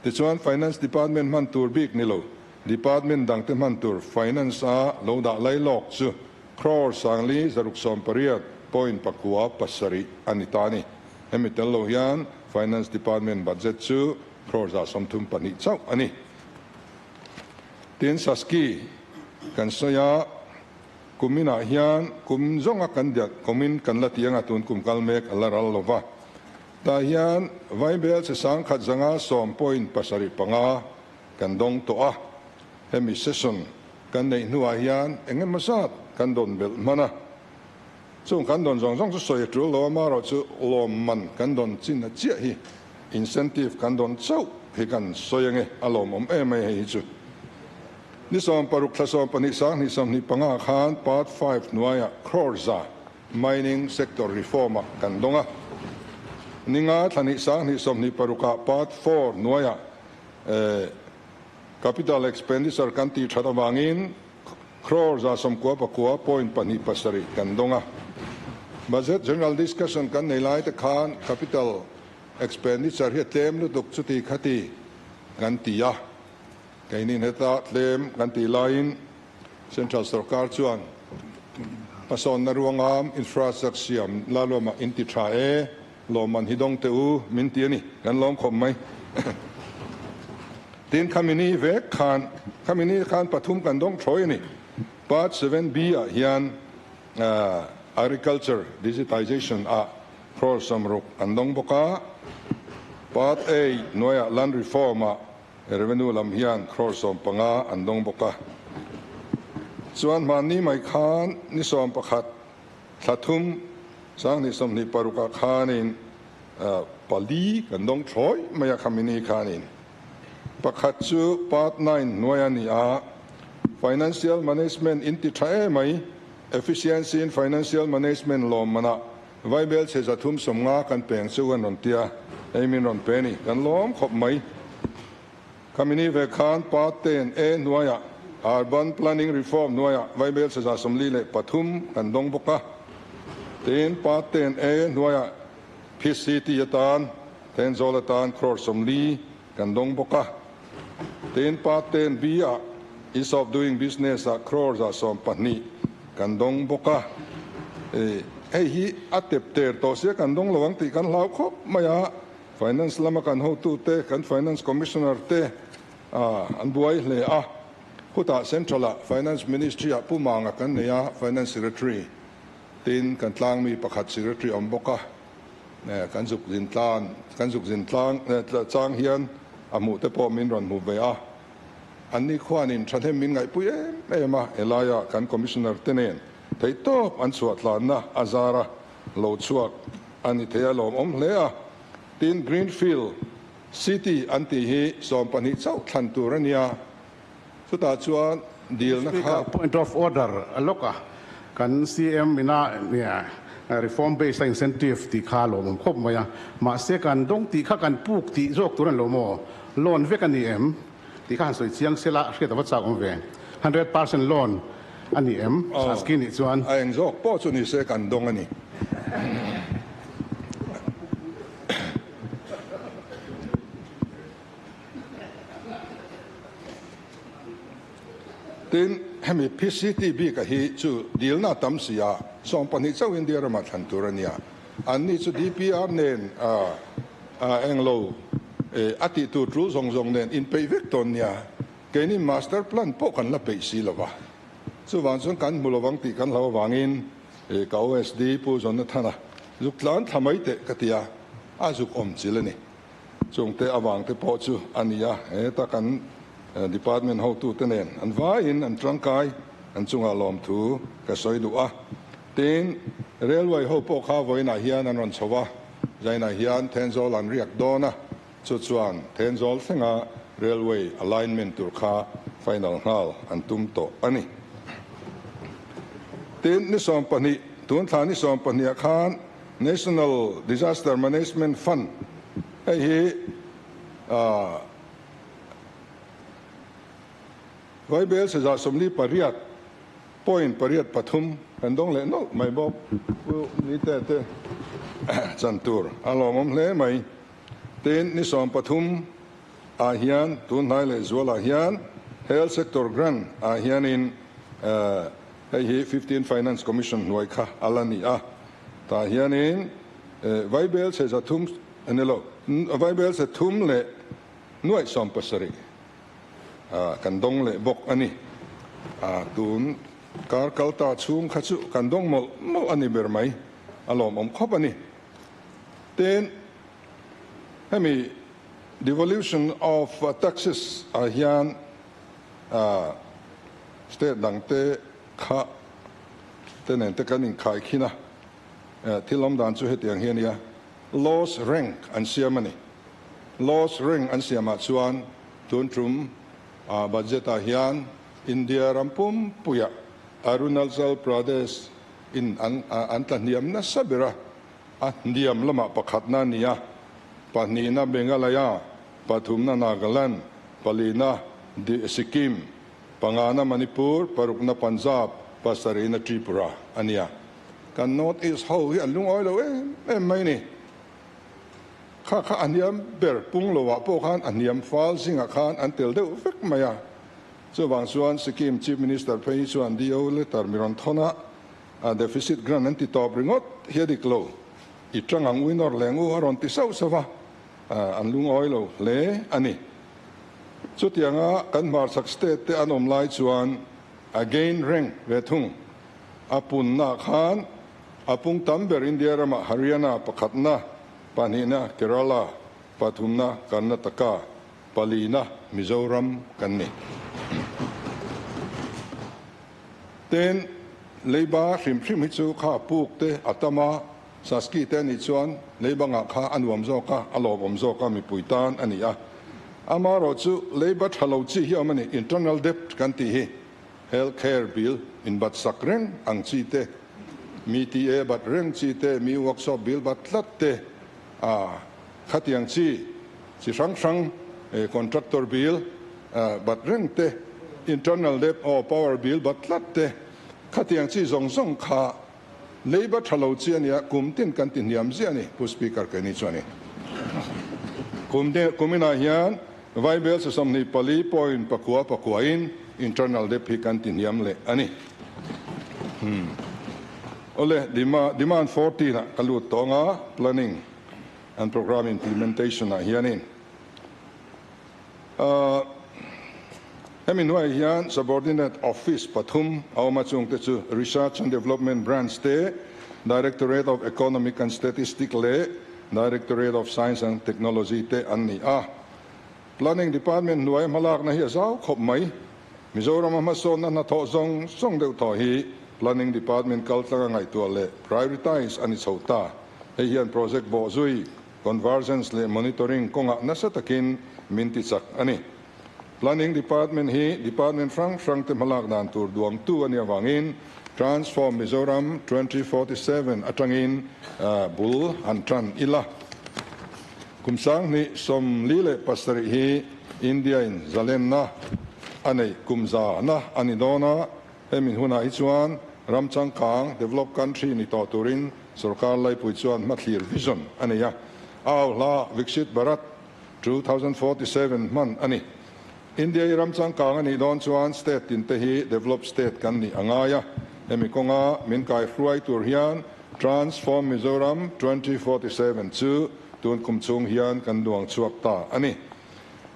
Tichuan, Finance Department hman tur bik ni lo, Department dangte hman tur Finance a lo dah lai lawk chu crore 5608.97 a ni ta a ni. Hemi tel lo hian Finance Department budget chu crore 132 chauh a ni. Tin, Saski kan sawi a, kuminah hian kum zawnga kan diat kumin kan la ti anga tun kum kal mek a la ral lo va. Tah hian Vaibel che 1510.75 kan dawng tawh a, hemi session kan neih hnuah hian eng emaw zat kan dawn belh hman a. Chung kan dawn zawng zawng chu sawi a tul lo a, amaherawh chu lawmman kan dawn chin a chiah hi incentive kan dawn chauh hi kan sawi ange, a lawmawm em mai hei hi chu. Ni 16 thla 12 2025 khan Part 5 hnuaiah crore 100 Mining Sector Reform ah kan dawng a. Ni 5 thla 2 2026 ah Part 4 hnuaiah Capital Expenditure kan tih that avangin crore 99.27 kan dawng a. Budget General Discussion kan nei lai te khan Capital Expenditure hi a tlem lutuk chuti khati kan ti a. Keinin heta tlem kan tih laiin Central Sorkar chuan hmasawnna ruangam infrastructure siam la luamah in ti tha e, lawmman hi dawng teh u min ti a ni, kan lawm khawp mai. Tin, khami ni vek khan, khami ni khan pathum kan dawng thawi a ni. Part 7B ah hian Agriculture Digitization ah crore 60 an dawng bawk a, Part A hnuaiah Land Reform ah Revenue lam hian crore 15 an dawng bawk a. Chuan hmanni mai khan ni 11 thla 3 2026 ah khanin pali kan dawng thawi mai a khami ni khanin. Pakhat chu Part 9 hnuai a ni a, Financial Management in ti tha em mai, Efficiency in Financial Management lawmmanah Vaibel chhe 350 kan peng chu an rawn tia, hei min rawn pe ni, kan lawm khawp mai. Khami ni ve khan Part 10 A hnuaiah Urban Planning Reform hnuaiah Vaibel chhe 43 kan dawng bawk a. Tin, Part 10 A hnuaiah PCT atan Thenzawl atan crore 40 kan dawng bawk a. Tin, Part 10 B ah Ease of Doing Business ah crore 12 kan dawng bawk a. Hei hi a tep ter tawh sia kan dawng lo ang tih kan hlau khawp mai a. Finance lama kan hotute, kan Finance Commissioner te an buai hle a. Khutah Central ah Finance Ministry ah Pu Manga kan nei a, Finance Secretary. Tin, kan tlangmi pakhat Secretary awm bawk a. Kan zuk zin tlan, kan zuk zin tlang chang hian a hmuh te pawh min rawn hmu ve a. Anni khuanin thahnem min ngaihpui em em a, helaia kan Commissioner te nen theihtawp an chhuah tlanna a zara lo chhuak a ni thei a lawmawm hle a. Tin, Greenfield City an tih hi 12 chauh thlan tur a nia, chutah chuan dilna kha. Speaker, Point of order a lawk a, kan CM ina reform based a incentive tih kha a lawmawm khawp mai a, mahse kan dawng tih kha kan puk tih zawk tur a ni lo maw? Loan vek a ni em? Tih kha han sawi chiang sela hriat a va chak awm ve. 100% loan a ni em? Saski nih chuan. A eng zawk pawh chu ni se kan dawng a ni. Tin, hemi PCT bika hi chu dilna tam si a, 12 chauh India ramah thlan tur a nia. Anni chu DPR nen eng lo a tih tur tul zawng zawng nen inpeih vek tawn nia. Keini master plan pawh kan la peih si lo va. Chuvang chuan kan hmu lovang tih kan hlau avangin ka OSD Pu Jonathana zuk tlan thla mai teh ka ti a, a zuk awm chil a ni. Chungte avangte pawh chu a ni a, heta kan department hotute nen an vaiin an tangkai an chungah lawmthu ka sawi duh a. Tin, railway ho pawh kha vawiinah hian an rawn chho a, zainah hian Thenzawl an riak dawn a, chu chuan Thenzawl thlenga railway alignment tur kha final nghal an tum tawh a ni. Tin, ni 12, tun thla ni 12 ah khan National Disaster Management Fund hei hi Vaibel 148 point 83 kan dawng leh nawlh mai bawk. Pu Nite te chan tur a lawmawm hle mai. Tin, ni 13 ah hian tun hnai leh zual ah hian Health Sector Grant ah hianin hei hi 15 Finance Commission hnuai kha a la ni a. Tah hianin Vaibel chhe 300 a ni lo, Vaibel chhe thum leh nuaih 70 kan dawng leh bawk a ni. Tun kar kal ta chhung kha chu kan dawng mawlh mawlh a ni ber mai, a lawmawm khawp a ni. Tin, hemi devolution of taxes ah hian state dangte kha te nen te kan inkhai khin a, thil awm dan chu hetiang hi a nia, laws rank an siam a ni. Laws rank an siamah chuan tun tum budget ah hian India ram pumpuiah Arunachal Pradesh in an an tla hniam nasa ber a, a hniam lamah pakhatna a ni a, pahnihna Meghalaya, pathumna Nagaland, palina Sikkim, pangana Manipur, parukna Punjab, pasarihna Tripura a nia. Kan North East ho hi an lungawi lo em em mai ni. Kha kha a hniam ber pung lovah pawh khan a hniam fal zingah khan an tel deuh vek mai a. Chuvang chuan Sikkim Chief Minister phei hi chuan DO letter mi rawn thawn a, a deficit grant an ti tawp ringawt hi a dik lo. I tang ang uinawr leng u a rawn ti sauh sauh va, an lungawi lo hle a ni. Chutianga kan hmarchhak state te an awm lai chuan a gain reng ve thung. A punna khan a pung tam ber India ramah Haryana pakhatna, pahnihna Kerala, pathumna Karnataka, palina Mizoram kan ni. Tin, leiba hrim hrim hi chu kha puk te a tam a, Saski te anih chuan leibangah kha a nuam zawk a, a lawmawm zawk a, mipui tan a ni a. Amaherawh chu leiba tha lo chi hi a awm a ni, internal debt kan tih hi, health care bill inbat sak reng ang chi te, mi TA bat reng chi te, mi workshop bill bat tlat te, a khatiang chi chi hrang hrang contractor bill bat reng te, internal debt aw power bill bat tlat te, khatiang chi zawng zawng kha Leiba tha lo chi a nia, kum tin kan ti hniam ziah a ni, Pu Speaker keini chuan i kum kuminah hian Vaibel sa 24 point 9 9 in internal debt hi kan ti hniam leh a ni. Awle, demand 14 ah ka lut tawng a, planning and programme implementation ah hianin. Hemi hnuaiah hian Subordinate Office pathum a awm a, chungte chu Research and Development Branch te, Directorate of Economic and Statistic leh Directorate of Science and Technology te an ni a. Planning Department hnuaia hmalakna hi a zau khawp mai. Mizorama hmasawnna hnathawh zawng zawng deuh tawh hi Planning Department kaltlanga ngaihtuah leh prioritize a ni chho ta. Hei hian project bawhzui, convergence leh monitoring kawngah nasa takin min ti chak a ni. Planning Department hi department hrang hrangte hmalak dan tur duangtu a nih avangin Transform Mizoram 2047 atangin bul han tan ila. Kum 2027 hi India-in zalenna a neih kum zana a ni dawn a, hemi hunah hi chuan ram changkang, developed country, ni tawh turin sorkar laipui chuan hmathlir, vision, a nei a, a au hla Viksit Bharat 2047 hman a ni. India hi ram changkang a nih dawn chuan state tin te hi developed state kan nih a ngai a, hemi kawnga min kaihruai tur hian Transform Mizoram 2047 chu tun kum chhung hian kan duang chhuak ta a ni.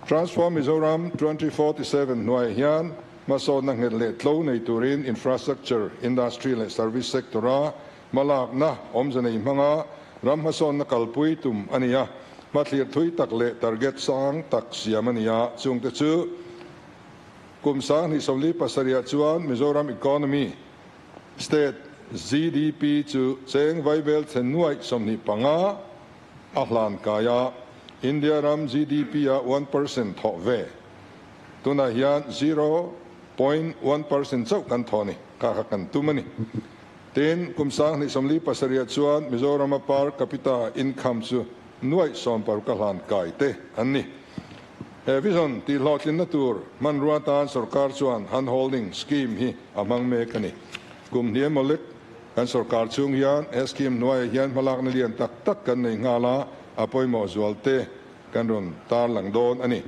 Transform Mizoram 2047 hnuaiah hian hmasawnna nghet leh tlo nei turin infrastructure, industry leh service sector-a hmalakna awmze nei hmanga ram hmasawnna kalpui tum a ni a, hmathlir thui tak leh target sang tak siam a ni a, chungte chu kum 2047 ah chuan Mizoram economy, State GDP chu cheng vaibel chhe nuaih 25 a hlan kai a, India ram GDP ah 1% thawh ve. Tunah hian 0.1% chauh kan thawh a ni, kha kha kan tum a ni. Tin, kum 2047 ah chuan Mizorama per capita income chu nuaih 16 a hlan kai te an ni. He vision tih hlawhtlinna tur hmanrua atan sorkar chuan hand holding scheme hi a hmang mek a ni. Kum hnih emaw lek kan sorkar chhung hian he scheme hnuaiah hian hmalakna lian tak tak kan nei nghal a, a pawimawh zual te kan rawn tarlang dawn a ni.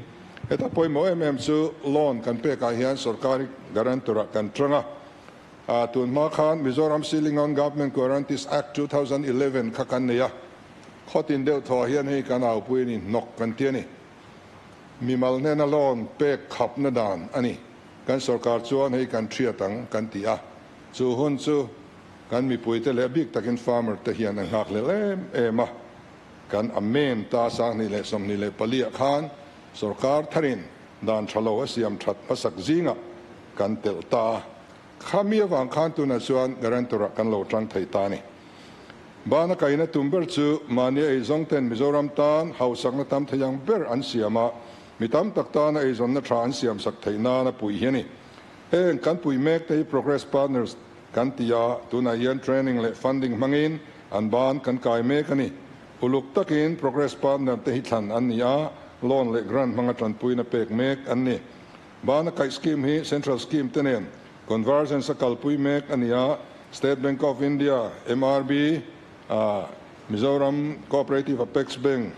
Heta pawimawh em em chu loan kan pekah hian sorkar hi guarantor ah kan tang a. Tun hma khan Mizoram Ceiling on Government Guarantees Act 2011 kha kan nei a, khawtin deuh thaw hian hei kan aupui a ni, hnawk kan ti a ni. Mimal hnena loan pek khapna dan a ni. Kan sorkar chuan hei kan thiat ang kan ti a, chu hun chu kan mipuite leh bik takin farmer te hian an nghakhlel em em a. Kan amend ta 2024 ah khan sorkar tharin dan tha lo a siam that hmasak zingah kan telh ta a, khami avang khan tunah chuan guarantor ah kan lo tang thei ta a ni. Bana kaina tum ber chu mahni eizawng ten Mizoram tan hausakna tam thei ang ber an siam a, mi tam tak tana eizawnna tha an siamsak theih nana puih hi a ni. Heng kan puih mek te hi Progress Partners kan ti a, tunah hian training leh funding hmangin an ban kan kai mek a ni. Uluk takin Progress Partner te hi thlan an ni a, loan leh grant hmanga tanpuina pek mek an ni. Bana kaih scheme hi Central scheme te nen convergence a kalpui mek a ni a, State Bank of India, MRB, Mizoram Cooperative Apex Bank,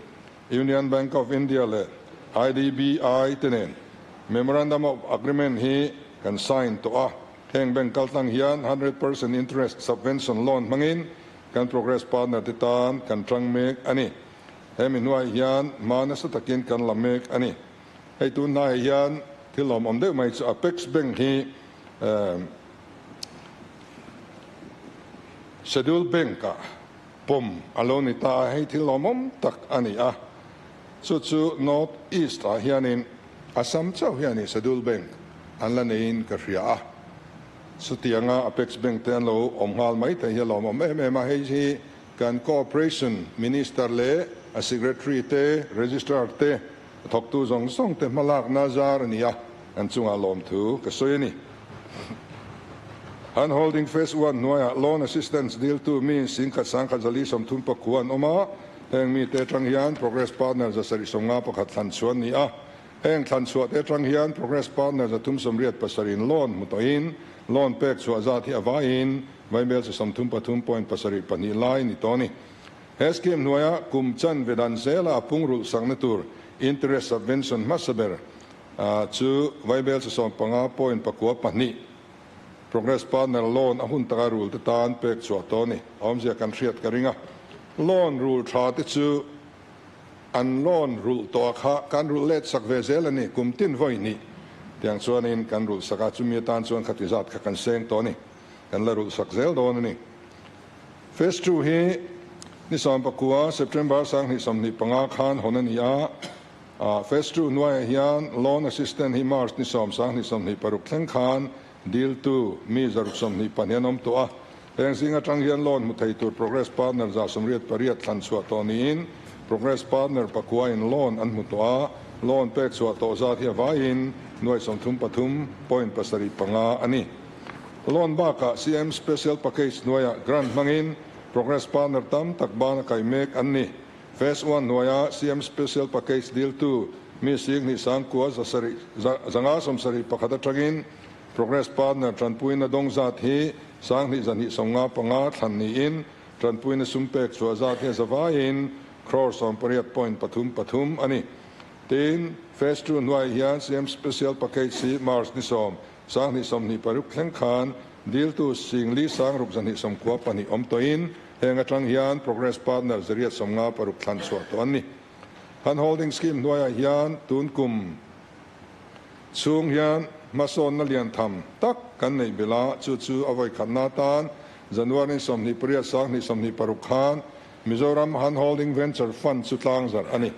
Union Bank of India leh IDBI te nen Memorandum of Agreement hi kan sign tawh a. Heng bank kaltlang hian 100% interest subvention loan hmangin kan progress partner te tan kan tang mek a ni. Hemi hnuaiah hian hma nasa takin kan la mek a ni. Hei tun hnaiah hian thil lawmawm deuh mai chu Apex Bank hi Schedule Bank ah pawm a lo ni ta a, hei thil lawmawm tak a ni a. Chu chu North East ah hianin Assam chauh hian i Schedule Bank an la neiin ka hria a. Chutianga Apex Bank te an lo awm nghal mai thei hi a lawmawm em em a, hei hi kan Cooperation Minister leh a Secretary te, Registrar te, a thawktu zawng zawng te hmalakna zar a ni a, an chungah lawmthu ka sawi a ni. Hand Holding Phase One hnuaiah Loan Assistance diltu mi 11,139 an awm a, heng mite atang hian Progress Partner 751 thlan chhuah an ni a. Heng thlan chhuah te atang hian Progress Partner 387 in loan hmu tawhin loan pek chhuah zat hi a vaiin vaibel chi 33.72 lai ni tawh a ni. He scheme hnuaia kum chan ve dan zela a pungrulh sakna tur interest subvention hmasa ber chu vaibel chi 15.92 Progress Partner loan a hun taka rul te tan pek chhuah tawh a ni. A awmzia kan hriat ka ring a. Loan rul tha te chu an loan rulh tawh a kha kan rulh let sak ve zel a ni. Kum tin vawi hnih tiang chuanin kan rulh sak a, chumi atan chuan khati zat kha kan seng tawh a ni. Kan la rulh sak zel dawn a ni. Phase 2 hi ni 19 September 2025 khan hawn a ni a. Phase ii hnuaiah hian Loan Assistant hi March ni sawm 2026 thleng khan diltu mi 122 an awm tawh a. Heng zing atang hian loan hmu thei tur Progress Partner 188 thlan chhuah tawh niin Progress Partner pakuain loan an hmu tawh a, loan pek chhuah tawh zat hi a vaiin nuai 33 point pasarih panga a ni. Loan bakah CM Special Package hnuaiah grant hmangin Progress Partner tam tak bana kai mek an ni. Phase one hnuaia CM Special Package diltu mi 10,000 sangkua zasarih 571 atangin Progress Partner tanpuina dawng zat hi 2,295 thlan niin tanpuina sum pek chhuah zat hi a zavaiin crore 18.33 a ni. Tin, Phase two hnuaiah hian CM Special Package hi March ni sawm 2026 thleng khan diltu 4,692 awm tawhin heng atang hian Progress Partner 896 thlan chhuah tawh an ni. Hand Holding Scheme hnuaiah hian tun kum chhung hian hmasawnna lian tham tak kan neih belh a, chu chu a vawi khatna atan January ni 28 2026 khan Mizoram Hand Holding Venture Fund chu tlangzarh a ni.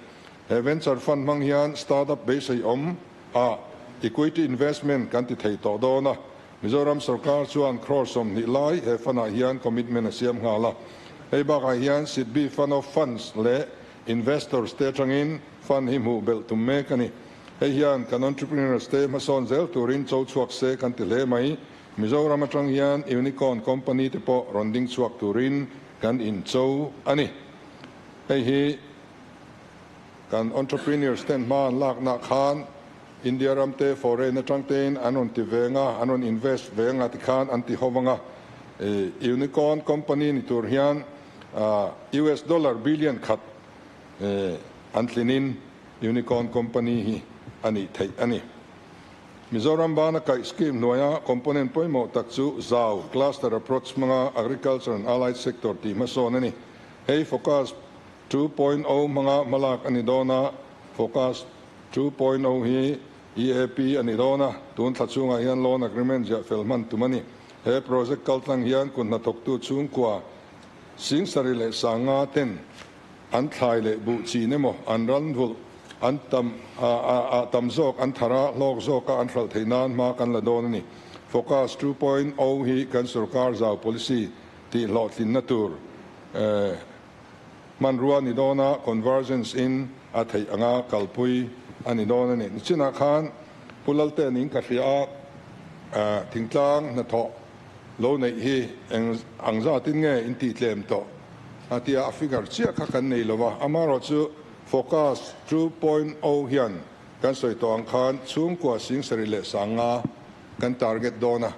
He Venture Fund hmang hian startup beisei awm a equity investment kan ti thei tawh dawn a, Mizoram sorkar chuan crore 20 lai he fund ah hian commitment a siam nghal a. Hei bakah hian SIDBI Fund of Funds leh investors te atangin fund hi hmuh belh tum mek a ni. Hei hian kan entrepreneurs te hmasawn zel turin cho chhuak se kan ti hle mai. Mizoram atang hian unicorn company te pawh rawn ding chhuak turin kan in cho a ni. Hei hi kan entrepreneurs ten hma an lakna khan India ram te foreign atang tein an rawn ti veng a, an rawn invest veng a tikhan an ti ho vang a. Unicorn company ni tur hian US dollar billion khat an tlinin unicorn company hi a nih theih a ni. Mizoram bana kaih scheme hnuaia component pawimawh tak chu zau, cluster approach hmanga agriculture and allied sector tih hmasawn a ni. Hei focus 2.0 hmanga hmalak a ni dawn a, focus 2.0 hi EAP a ni dawn a, tun thla chhungah hian loan agreement ziah fel hman tum a ni. He project kaltlang hian kut hnathawktu chhungkua 7,000 leh 5,000 ten an thlai leh buh chin emaw an ranvulh an tam a tam zawk an thar a, hlawk zawka an hralh theih nan hma kan la dawn a ni. Focus 2.0 hi kan sorkar zau policy tih hlawhtlinna tur hmanrua ni dawn a, convergence in a theih anga kalpui a ni dawn a ni. Nichinah khan Pu Lalte ning ka hria a, thingtlang hnathawh lo neih hi eng ang zatin nge in tih tlem tawh a tia a figure chiah kha kan nei lo va, amaherawhchu Focus 2.0 hian kan sawi tawh ang khan chhungkua 7,000 leh 5,000 kan target dawn a,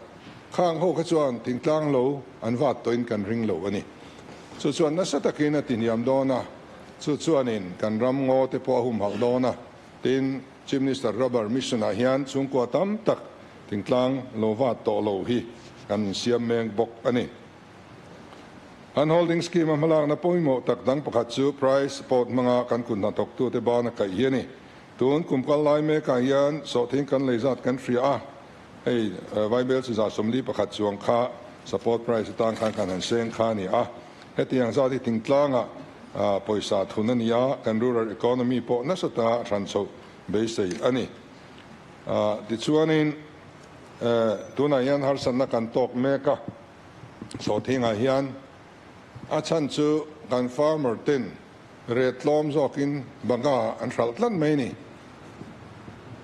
khang ho kha chuan thingtlang lo an vat tawhin kan ring lo a ni. Chu chuan nasa takin a tihniam dawn a, chu chuanin kan ram ngaw te pawh a humhalh dawn a, tin Chief Minister Rubber Mission ah hian chhungkua tam tak thingtlang lo vat tawh lo hi kan insiam mek bawk a ni. Hand Holding Scheme a hmalakna pawimawh tak dang pakhat chu Price Support hmanga kan kut hnathawktute bana kaih hi a ni. Tun kum kal lai mekah hian sawhthing kan lei zat kan hria a, hei Vaibel chi 41 chuang kha support price atan khan kan han seng kha a ni a. Hetiang zat hi thingtlangah pawisa thun a ni a, kan rural economy pawh nasa ta a hran chhoh beisei a ni. Tichuanin tunah hian harsatna kan tawk mek a, sawhthingah hian a chhan chu kan farmer ten Ret tlawm zawkin banga an hralh tlat mai ni.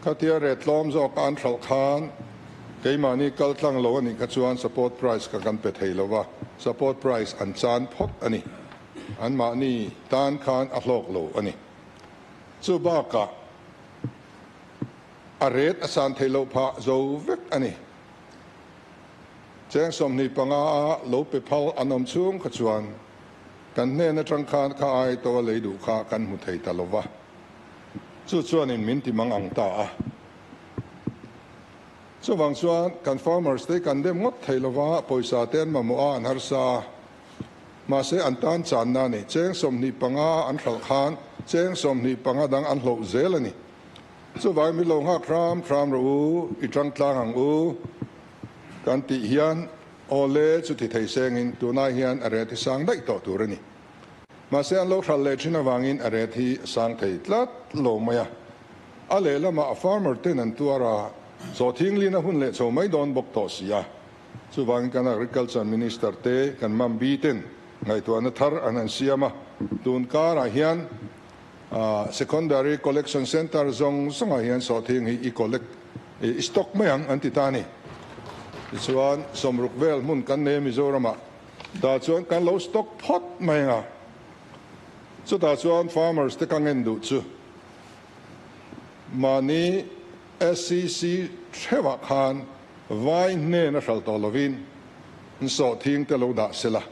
Khatia ret tlawm zawka an hralh khan keimahni kal tlang lo a nih kha chuan support price kha kan pe thei lo va, support price an chan phawt a ni. Anmahni tan khan a hlawk lo a ni. Chu bakah a ret a san theih loh phah zo vek a ni. Cheng 25 a lo pe phal an awm chhung kha chuan Kan hnen atang khan kha ai to a lei duh kha kan hmu thei ta lo va, chu chuanin min ti mang ang ta a. Chuvang chuan kan farmers te kan dem ngawt thei lo va, pawisa te an mamawh a, an harsa a. Mahse an tan channa a ni. Cheng 25 an hralh khan cheng 25 dang an hloh zel a ni. Chuvangin min lo nghak hram hram rawh u, i tang tlang ang u kan tih hian Awle, chuti thei sengin tunai hian a ret hi sang daih tawh tur a ni. Mahse an lo hral leh thin avangin a ret hi sang thei tlat lo mai a. A lehlamah a farmer ten an tuar a, sawhthing lin a hun leh chho mai dawn bawk tawh si a. Chuvangin kan Agriculture Minister te, kan Mambi ten ngaihtuahna thar an han siam a, tun karah hian Secondary Collection Centre zawng zawngah hian sawhthing hi i collect, i stock mai ang an ti ta a ni. Tichuan sawmruk vel hmun kan nei a Mizoramah, tah chuan kan lo stock phawt mai ang a, chutah chuan farmers te ka ngen duh chu mahni SCC theuhah khan vai hnen a hral tawh lovin sawhthing te lo dah sela,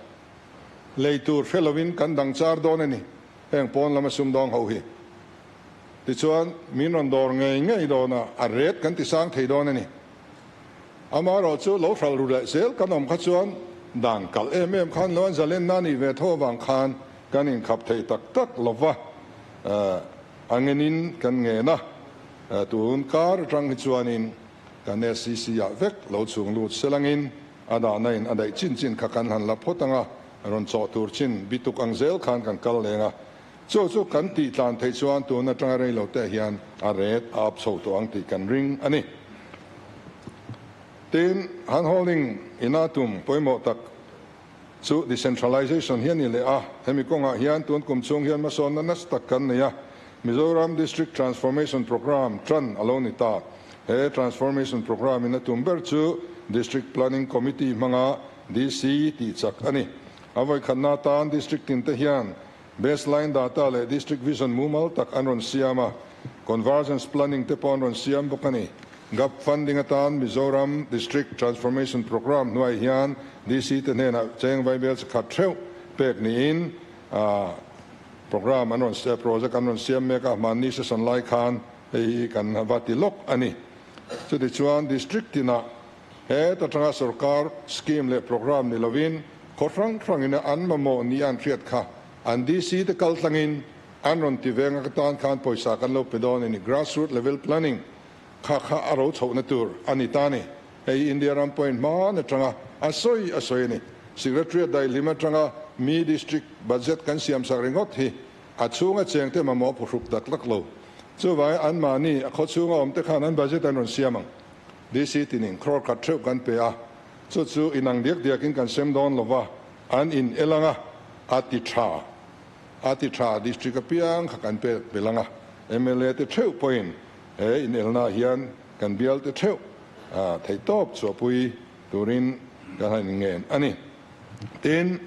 lei tur hre lovin kan dang char dawn a ni, heng pawn lama sumdawng ho hi. Tichuan, min rawn dawr ngei ngei dawn a, a ret kan ti sang thei dawn a ni. Amaherawh chu lo hral ru leh zel kan awm kha chuan dan kalh em em khan lo an zalenna nih ve tho avang khan kan inkhap thei tak tak lova, a ngenin kan ngen a, tun kar atang hi chuanin kan SCC ah vek lo chhung lut selangin a dahna in a daih chin chin kha kan han la phawt ang a, rawn chawh tur chin bituk ang zel khan kan kal leng a, chu chu kan tih tlan theih chuan tun atanga rei lo te hian a ret a up chho tawh ang tih kan ring a ni. Tin, hand holding ina tum pawimawh tak chu decentralization hi a ni leh a, hemi kawngah hian tun kum chhung hian hmasawnna nasa tak kan nei a, Mizoram District Transformation Programme tan a lo ni ta. He Transformation Programme in a tum ber chu District Planning Committee hmanga DC tih chak a ni. A vawikhatna atan District tin te hian Baseline Data leh District Vision mumal tak an rawn siam a, Convergence Planning te pawh an rawn siam bawk a ni. Gap funding atan Mizoram District Transformation Programme hnuai hian DC te hnenah cheng vaibel chakhat theuh pek niin programme an rawn project an rawn siam mek a, hmanni session lai khan hei hi kan va ti lawk a ni. Chutichuan District tinah het atanga sorkar scheme leh programme ni lovin khaw hrang hrangin an mamawh ni an hriat kha an DC te kal tlangin an rawn ti veng a ka tan khan pawisa kan lo pe dawn a ni. Grassroot level planning kha kha a ro chhohna tur a ni ta a ni. Hei India ram pawhin hman atanga a sawi a sawi a ni. Secretariat daihlim atanga mi district budget kan siam sak ringawt hi a chhunga chengte mamawh phuhruk tak tak lo. Chuvangin anmahni a khaw chhunga awmte khan an budget an rawn siam ang. DC tinin crore khat theuh kan pe a, chu chu inang diak diakin kan sem dawn lova, an in el anga a ti tha, a ti tha district apiang kha kan pek belh anga, mla te theuh pawhin he in elnaah hian kan bial te theuh theihtawp chhuahpui turin kan han inngen a ni. Tin,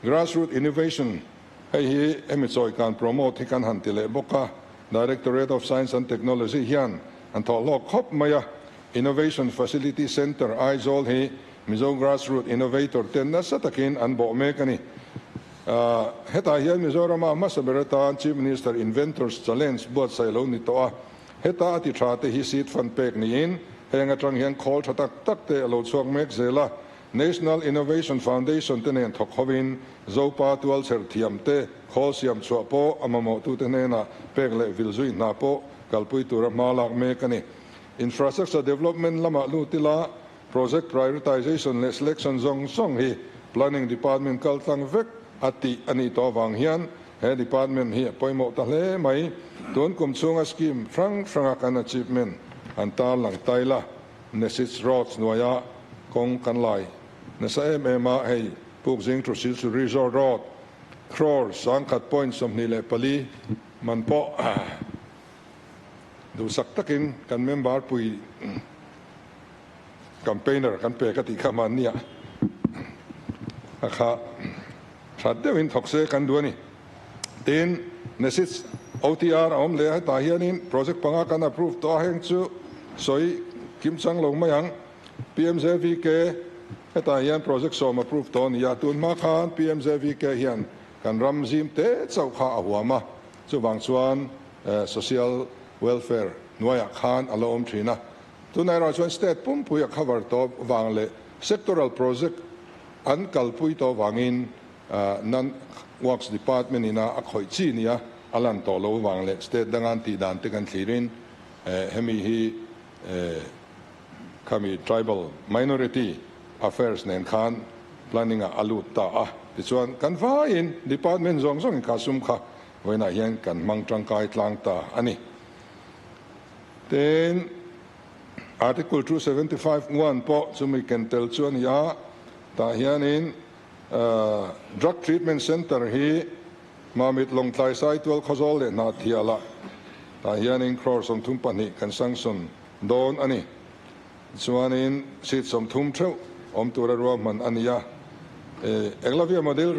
grassroot innovation hei hi hemi chawi kan promote hi kan han ti leh bawk a, Directorate of Science and Technology hian an thawh hlawk khawp mai a, Innovation Facility Centre Aizawl hi Mizo Grassroot Innovator ten nasa takin an bawh mek a ni. Hetah hian Mizorama hmasa ber atan Chief Minister Inventors Challenge buatsaih lo ni tawh a, heta a ti tha te hi seed fund pek niin heng atang hian khawl tha tak tak te a lo chhuak mek zel a, National Innovation Foundation te nen thawk hovin Zopa tualchher thiam te khawl siam chhuah pawh a mamawhtute hnenah pek leh vil zui hna pawh kalpui tura hma lak mek a ni. Infrastructure development lamah lut ila project prioritization leh selection zawng zawng hi Planning Department kal tlang vek a tih a nih tawh avang hian he department hi a pawimawh ta hle mai. Tun kum chhunga scheme hrang hranga kan achievement an tarlang ta ila. Nesits Roads hnuaia kawng kan lai nasa em em a, hei Pukzing to Silchar Resort Road crore 10.24 man pawh duhsak takin kan member pui campaigner kan pe ka tih kha mahnia a kha that deuhin thawk se kan duh a ni. Tin, Nesits OTR a awm leh a, hetah hianin project panga kan approve tawh a, heng chu sawi kim chang lo mai ang. PMJVK, hetah hian project sawm approve tawh a ni a, tun hma khan PMJVK hian kan ram zim te chauh kha a huam a, chuvang chuan social welfare hnuaiah khan a la awm thin a. Tunah erawh chuan state pumpui a cover tawh vang leh sectoral project an kalpui tawh vangin Non Works Department ina a khawih chi nia a lan tawh lo vang leh state danga an tih dan te kan thlirin hemi hi khami Tribal Minority Affairs nen khan planning ah a lut ta a. Tichuan kan vaiin department zawng zawngin kha sum kha vawiinah hian kan hmang tangkai tlang ta a ni. Tin, Article 275 1 pawh chumi ken tel chu a ni a, tah hianin Drug Treatment Centre hi Mamit Lawngtlai Saitual Khawzawl leh Hnahthialah tah hianin crore 32 kan sanction dawn a ni. Chuanin seat 30 theuh awm tura ruahman a ni a. Eklavya Model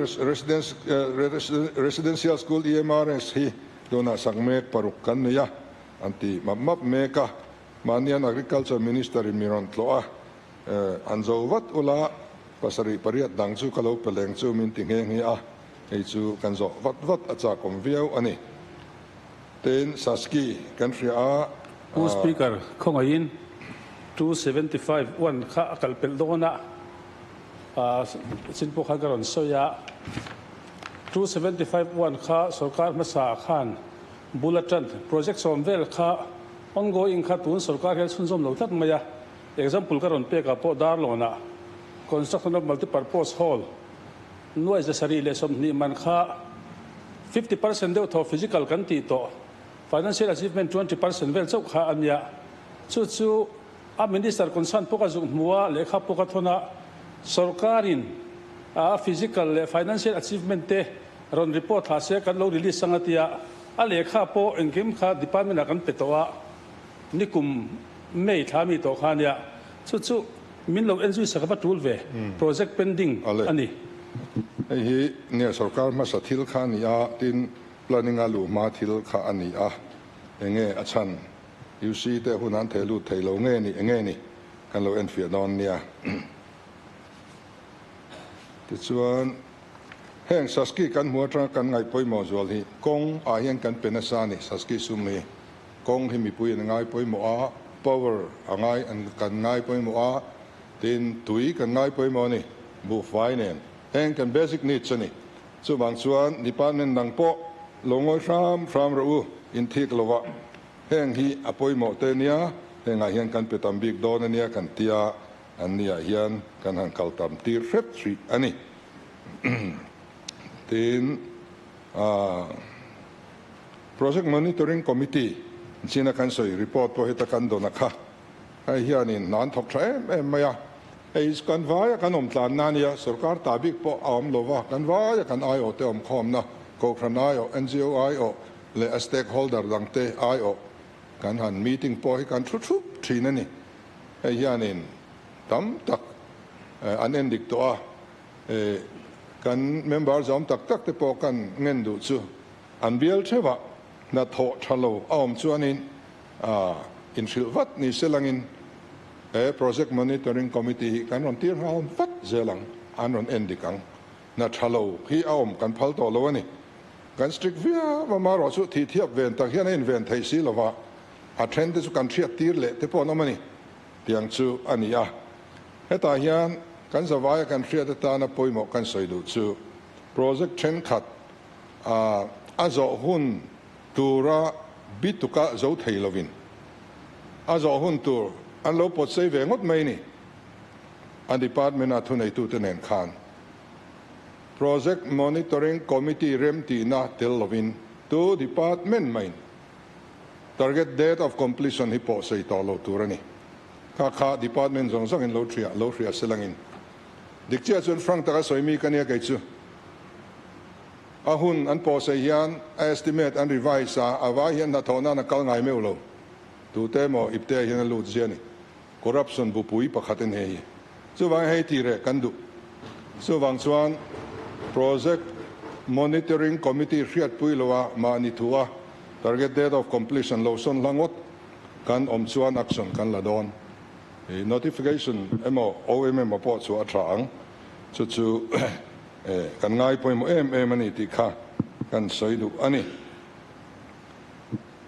Residential School, EMRS, hi tunah sak mek paruk kan nei a, an ti map map mek a. Mahnian Agriculture Minister in mi rawn tlawh a, an zo vat ula, pasarih pariat dang chu ka lo pe leng chu min ti nghe nghe a, hei chu kan zawh vat vat a chakawm viau a ni. Tin, Saski kan hria a. Pu Speaker, khawngaihin 275 one kha a kal pelh dawn a, chin pawh khan ka rawn sawi a. 275 one kha sorkar hmasa khan bul atan project sawm vel kha ongoing kha tun sorkar hian chhunzawm lo tlat mai a. Example ka rawn pek ah pawh Darlawnah construction of multipurpose hall nuai 720 man kha 50% deuh thaw physical kan tih tawh, financial achievement 20% vel chauh kha a nia. Chu chu a minister concern pawh ka zuk hmu a, lehkha pawh ka thawn a, sorkarin a physical leh financial achievement te rawn report thla se kan lo release ang a tia, a lehkha pawh engkim kha department ah kan pe tawh a, nikum May thla mi tawh kha a nia. Chu chu min lo enzui sak va tul ve, project pending a ni. Hei hi nge sorkar hmasa thil kha a ni a, tin planning a luh hma thil kha a ni a, enge a chhan? UC te hun an theh lut thei lo nge ni, enge ni? Kan lo enfiah dawn nia. Tichuan, heng Saski kan hmu atanga kan ngaih pawimawh zual hi kawng ah hian kan pe nasa a ni, Saski sum hi. Kawng hi mipui an ngai pawimawh a, power a ngai an kan ngai pawimawh a, tin tui kan ngai pawimawh a ni, buhfai nen. Heng kan basic needs a ni. Chuvang chuan department dang pawh lo ngawi hram hram rawh u, inthik lovah heng hi a pawimawh te nia, hengah hian kan pe tam bik dawn a nia kan tia, an niah hian kan han kal tam tir hret hrih a ni. Tin, aah. Project Monitoring Committee china kan sawi report pawh heta kan dawn a kha. Hei hianin hna an thawk tha em em mai a. Hei kan vaia kan awm tlanna a nia, sorkar ta bik pawh a awm lova, kan vaia kan aiawh te awm khawmna, Kohhran aiawh, NGO aiawh leh a stakeholder dangte aiawh kan han meeting pawh hi kan thu thup thin a ni. Hei hianin tam tak an endik tawh a, kan member zawm tak tak te pawh kan ngen duh chu. An bial theuhah hna thawh tha lo a awm chuanin inhrilh vat ni se langin he Project Monitoring Committee hi kan rawn tir nghal vat zel ang, an rawn en dik ang. Hna tha lo hi a awm kan phal tawh lo a ni. Kan strict viau a, marawh chu thih thiap ven tak hian a inven thei si lova, a then te chu kan hriat tir leh te pawh an awm a ni. Tiang chu a ni a. Hetah hian kan zavaia kan hriat atana pawimawh kan sawi duh chu project thenkhat A a zawh hun tura bituka zo thei lovin a zawh hun tur an lo pawt sei ve ngawt mai ni. A department-a thuneitute nen khan Project Monitoring Committee remtihna tel lovin tu department maiin target date of completion hi pawh sei tawh lo tur a ni. Kha kha department zawng zawngin lo hria lo hria selangin dik chiah chuan frank taka sawi mi ka nia kei chu. A hun an pawhsei hian a estimate an revise a, a vai hian hnathawh nan a kal ngai meuh lo. Tute emaw ipte hian a lut zia a ni. Corruption bupui pakhat a ni hei hi. Chuvangin hei tih reh kan duh. Chuvang chuan Project Monitoring Committee hriatpui loa mahni thu a target date of completion lo sawn hla ngawt kan awm chuan action kan la dawn. Notification emaw OM emaw pawh chu a tha ang. Chu chu kan ngai pawimawh em em a ni tih kha kan sawi duh a ni.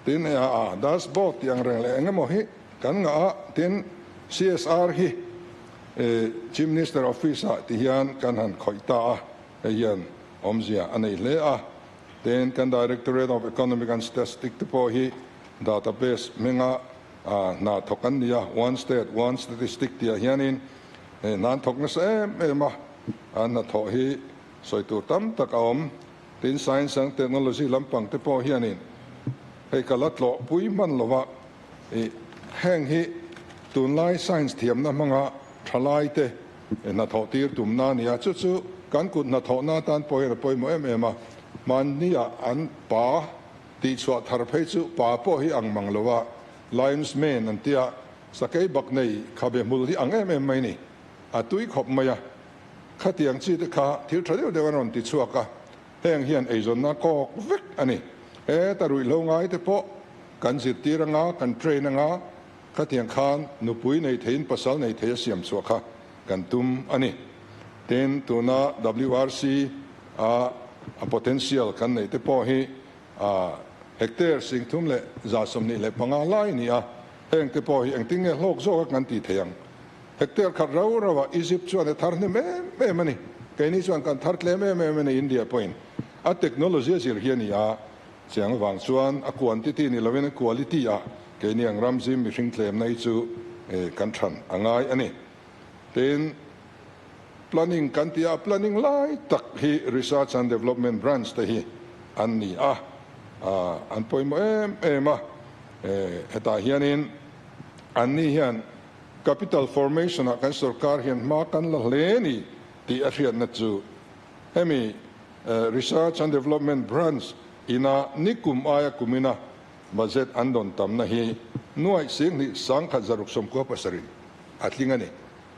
Tin, a dashboard tih ang reng leh eng emaw hi kan ngah a, tin CSR hi Chief Minister Office ah ti hian kan han khawih ta a, hei hian awmzia a nei hle a. Tin, kan Directorate of Economic and Statistic te pawh hi database hminga hna thawk an ni a, One State, One Statistic tih ah hianin Hei hna an thawk nasa em em a, an hnathawh hi sawi tur tam tak a awm. Tin, Science and Technology lampang te pawh hianin hei ka la tlawhpui hman lova Heng hi tunlai science thiamna hmanga thalaite hnathawh tir tumna a ni a, chu chu kan kut hnathawhna atan pawh hian a pawimawh em em a. Hmannia an pa tihchhuah thar phei chu pa pawh hi ang mang lo a, Lion's Mane an tia, sakei bak nei khabe hmul hi ang em em mai ni, a tui khawp mai a. Khatiang chi te kha thil tha deuh deuh an rawn ti chhuak a, heng hian eizawnna kawk vek a ni. Heta ruihhlo ngai te pawh kan zirtir anga, kan train anga, khatiang khan nupui nei theiin pasal nei thei a siam chhuah kha kan tum a ni. Tin, tuna WRC a a potential kan neih te pawh hi a hectare 3125 lai a ni a, heng te pawh hi engtin nge hlawk zawk a kan tih theih ang? Hectare khat rau rau ah Egypt chuan a thar hnem em em a ni. Keini chuan kan thar tlem em em a ni India pawhin a technology a zir hi a ni a, chiang avang chuan a quantity ni lovin a quality ah keini ang ram zim mihring tlemna hi chu kan than a ngai a ni. Tin, planning kan tih a, planning lai tak hi Research and Development Branch te hi an ni a, an pawimawh em em a, hetah hianin anni hian Capital formation ah kan sorkar hian hma kan la hle ni tih a hriatna chu hemi Research and Development Branch ina nikum aia kumina budget an dawn tamna hi nuaih singhnih 1697 a tling a ni.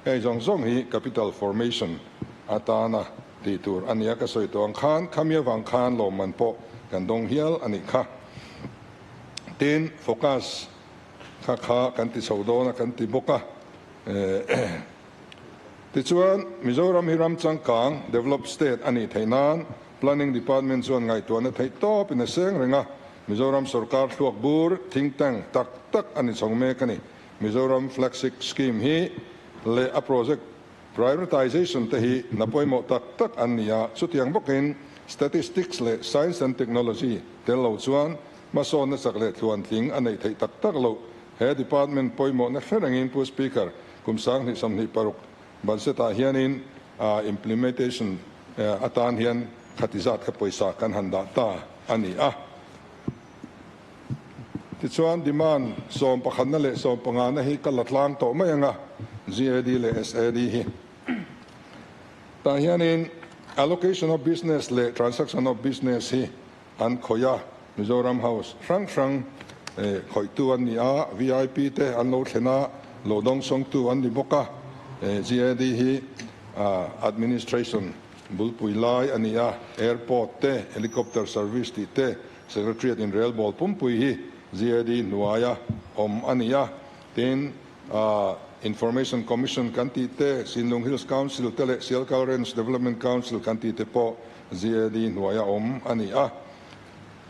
Hei zawng zawng hi capital formation atana tih tur a nia ka sawi tawh ang khan khami avang khan lawmman pawh kan dawng hial a nih kha. Tin, focus Kha kha kan ti chho dawn a kan ti bawk a. Tichuan, Mizoram hi ram changkang, developed state, a nih theih nan Planning Department chuan ngaihtuahna theih tawpin a seng reng a. Mizoram sorkar thluak bur, think tank, tak tak a ni chho mek a ni. Mizoram Flagship Scheme hi leh a project prioritization te hi hna pawimawh tak tak an ni a. Chutiang bawkin Statistics leh Science and Technology tel lo chuan Hmasawnna chak leh tluantling a neih theih tak tak loh. He department pawimawhna hre rengin Pu Speaker, kum 2026 budget ah hianin implementation atan hian khati zat kha pawisa kan han dah ta a ni a. Tichuan demand sawmpakhatna leh sawmpangana hi ka la tlang tawh mai ang a, GAD leh SAD hi. Tah hianin allocation of business leh transaction of business hi An khawih a, Mizoram House hrang hrang khawihtu an ni a, VIP te an lo thlen a, lo dawngsawngtu an ni bawk a. GAD hi administration bulpui lai a ni a, airport te, helicopter service tih te, Secretariat in relbawl pumpui hi GAD hnuaia awm a ni a. Tin, Information Commission kan tih te, Sinlung Hills Council te leh Sialkal Range Development Council kan tih te pawh GAD hnuaia awm a ni a.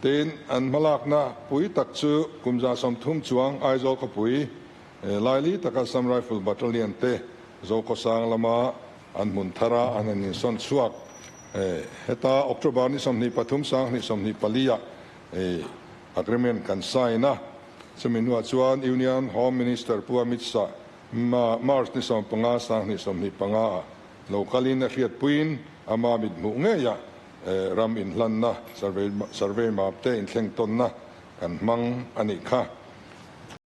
Tin, an hmalakna pui tak chu kum 130 chuang Aizawl khawpui laili taka Assam Rifle Battalion te Zokhawsang lama an hmun thara an han insawn chhuak. Heta October ni 23 2024 ah agreement kan sign a. Chumi hnuah chuan Union Home Minister Pu Amit Shah March ni 15 2025 ah Lo kalin a hriatpuiin ama mit hmuh ngeiah ram inhlanna, survey map te inthleng tawnna kan hmang a nih kha.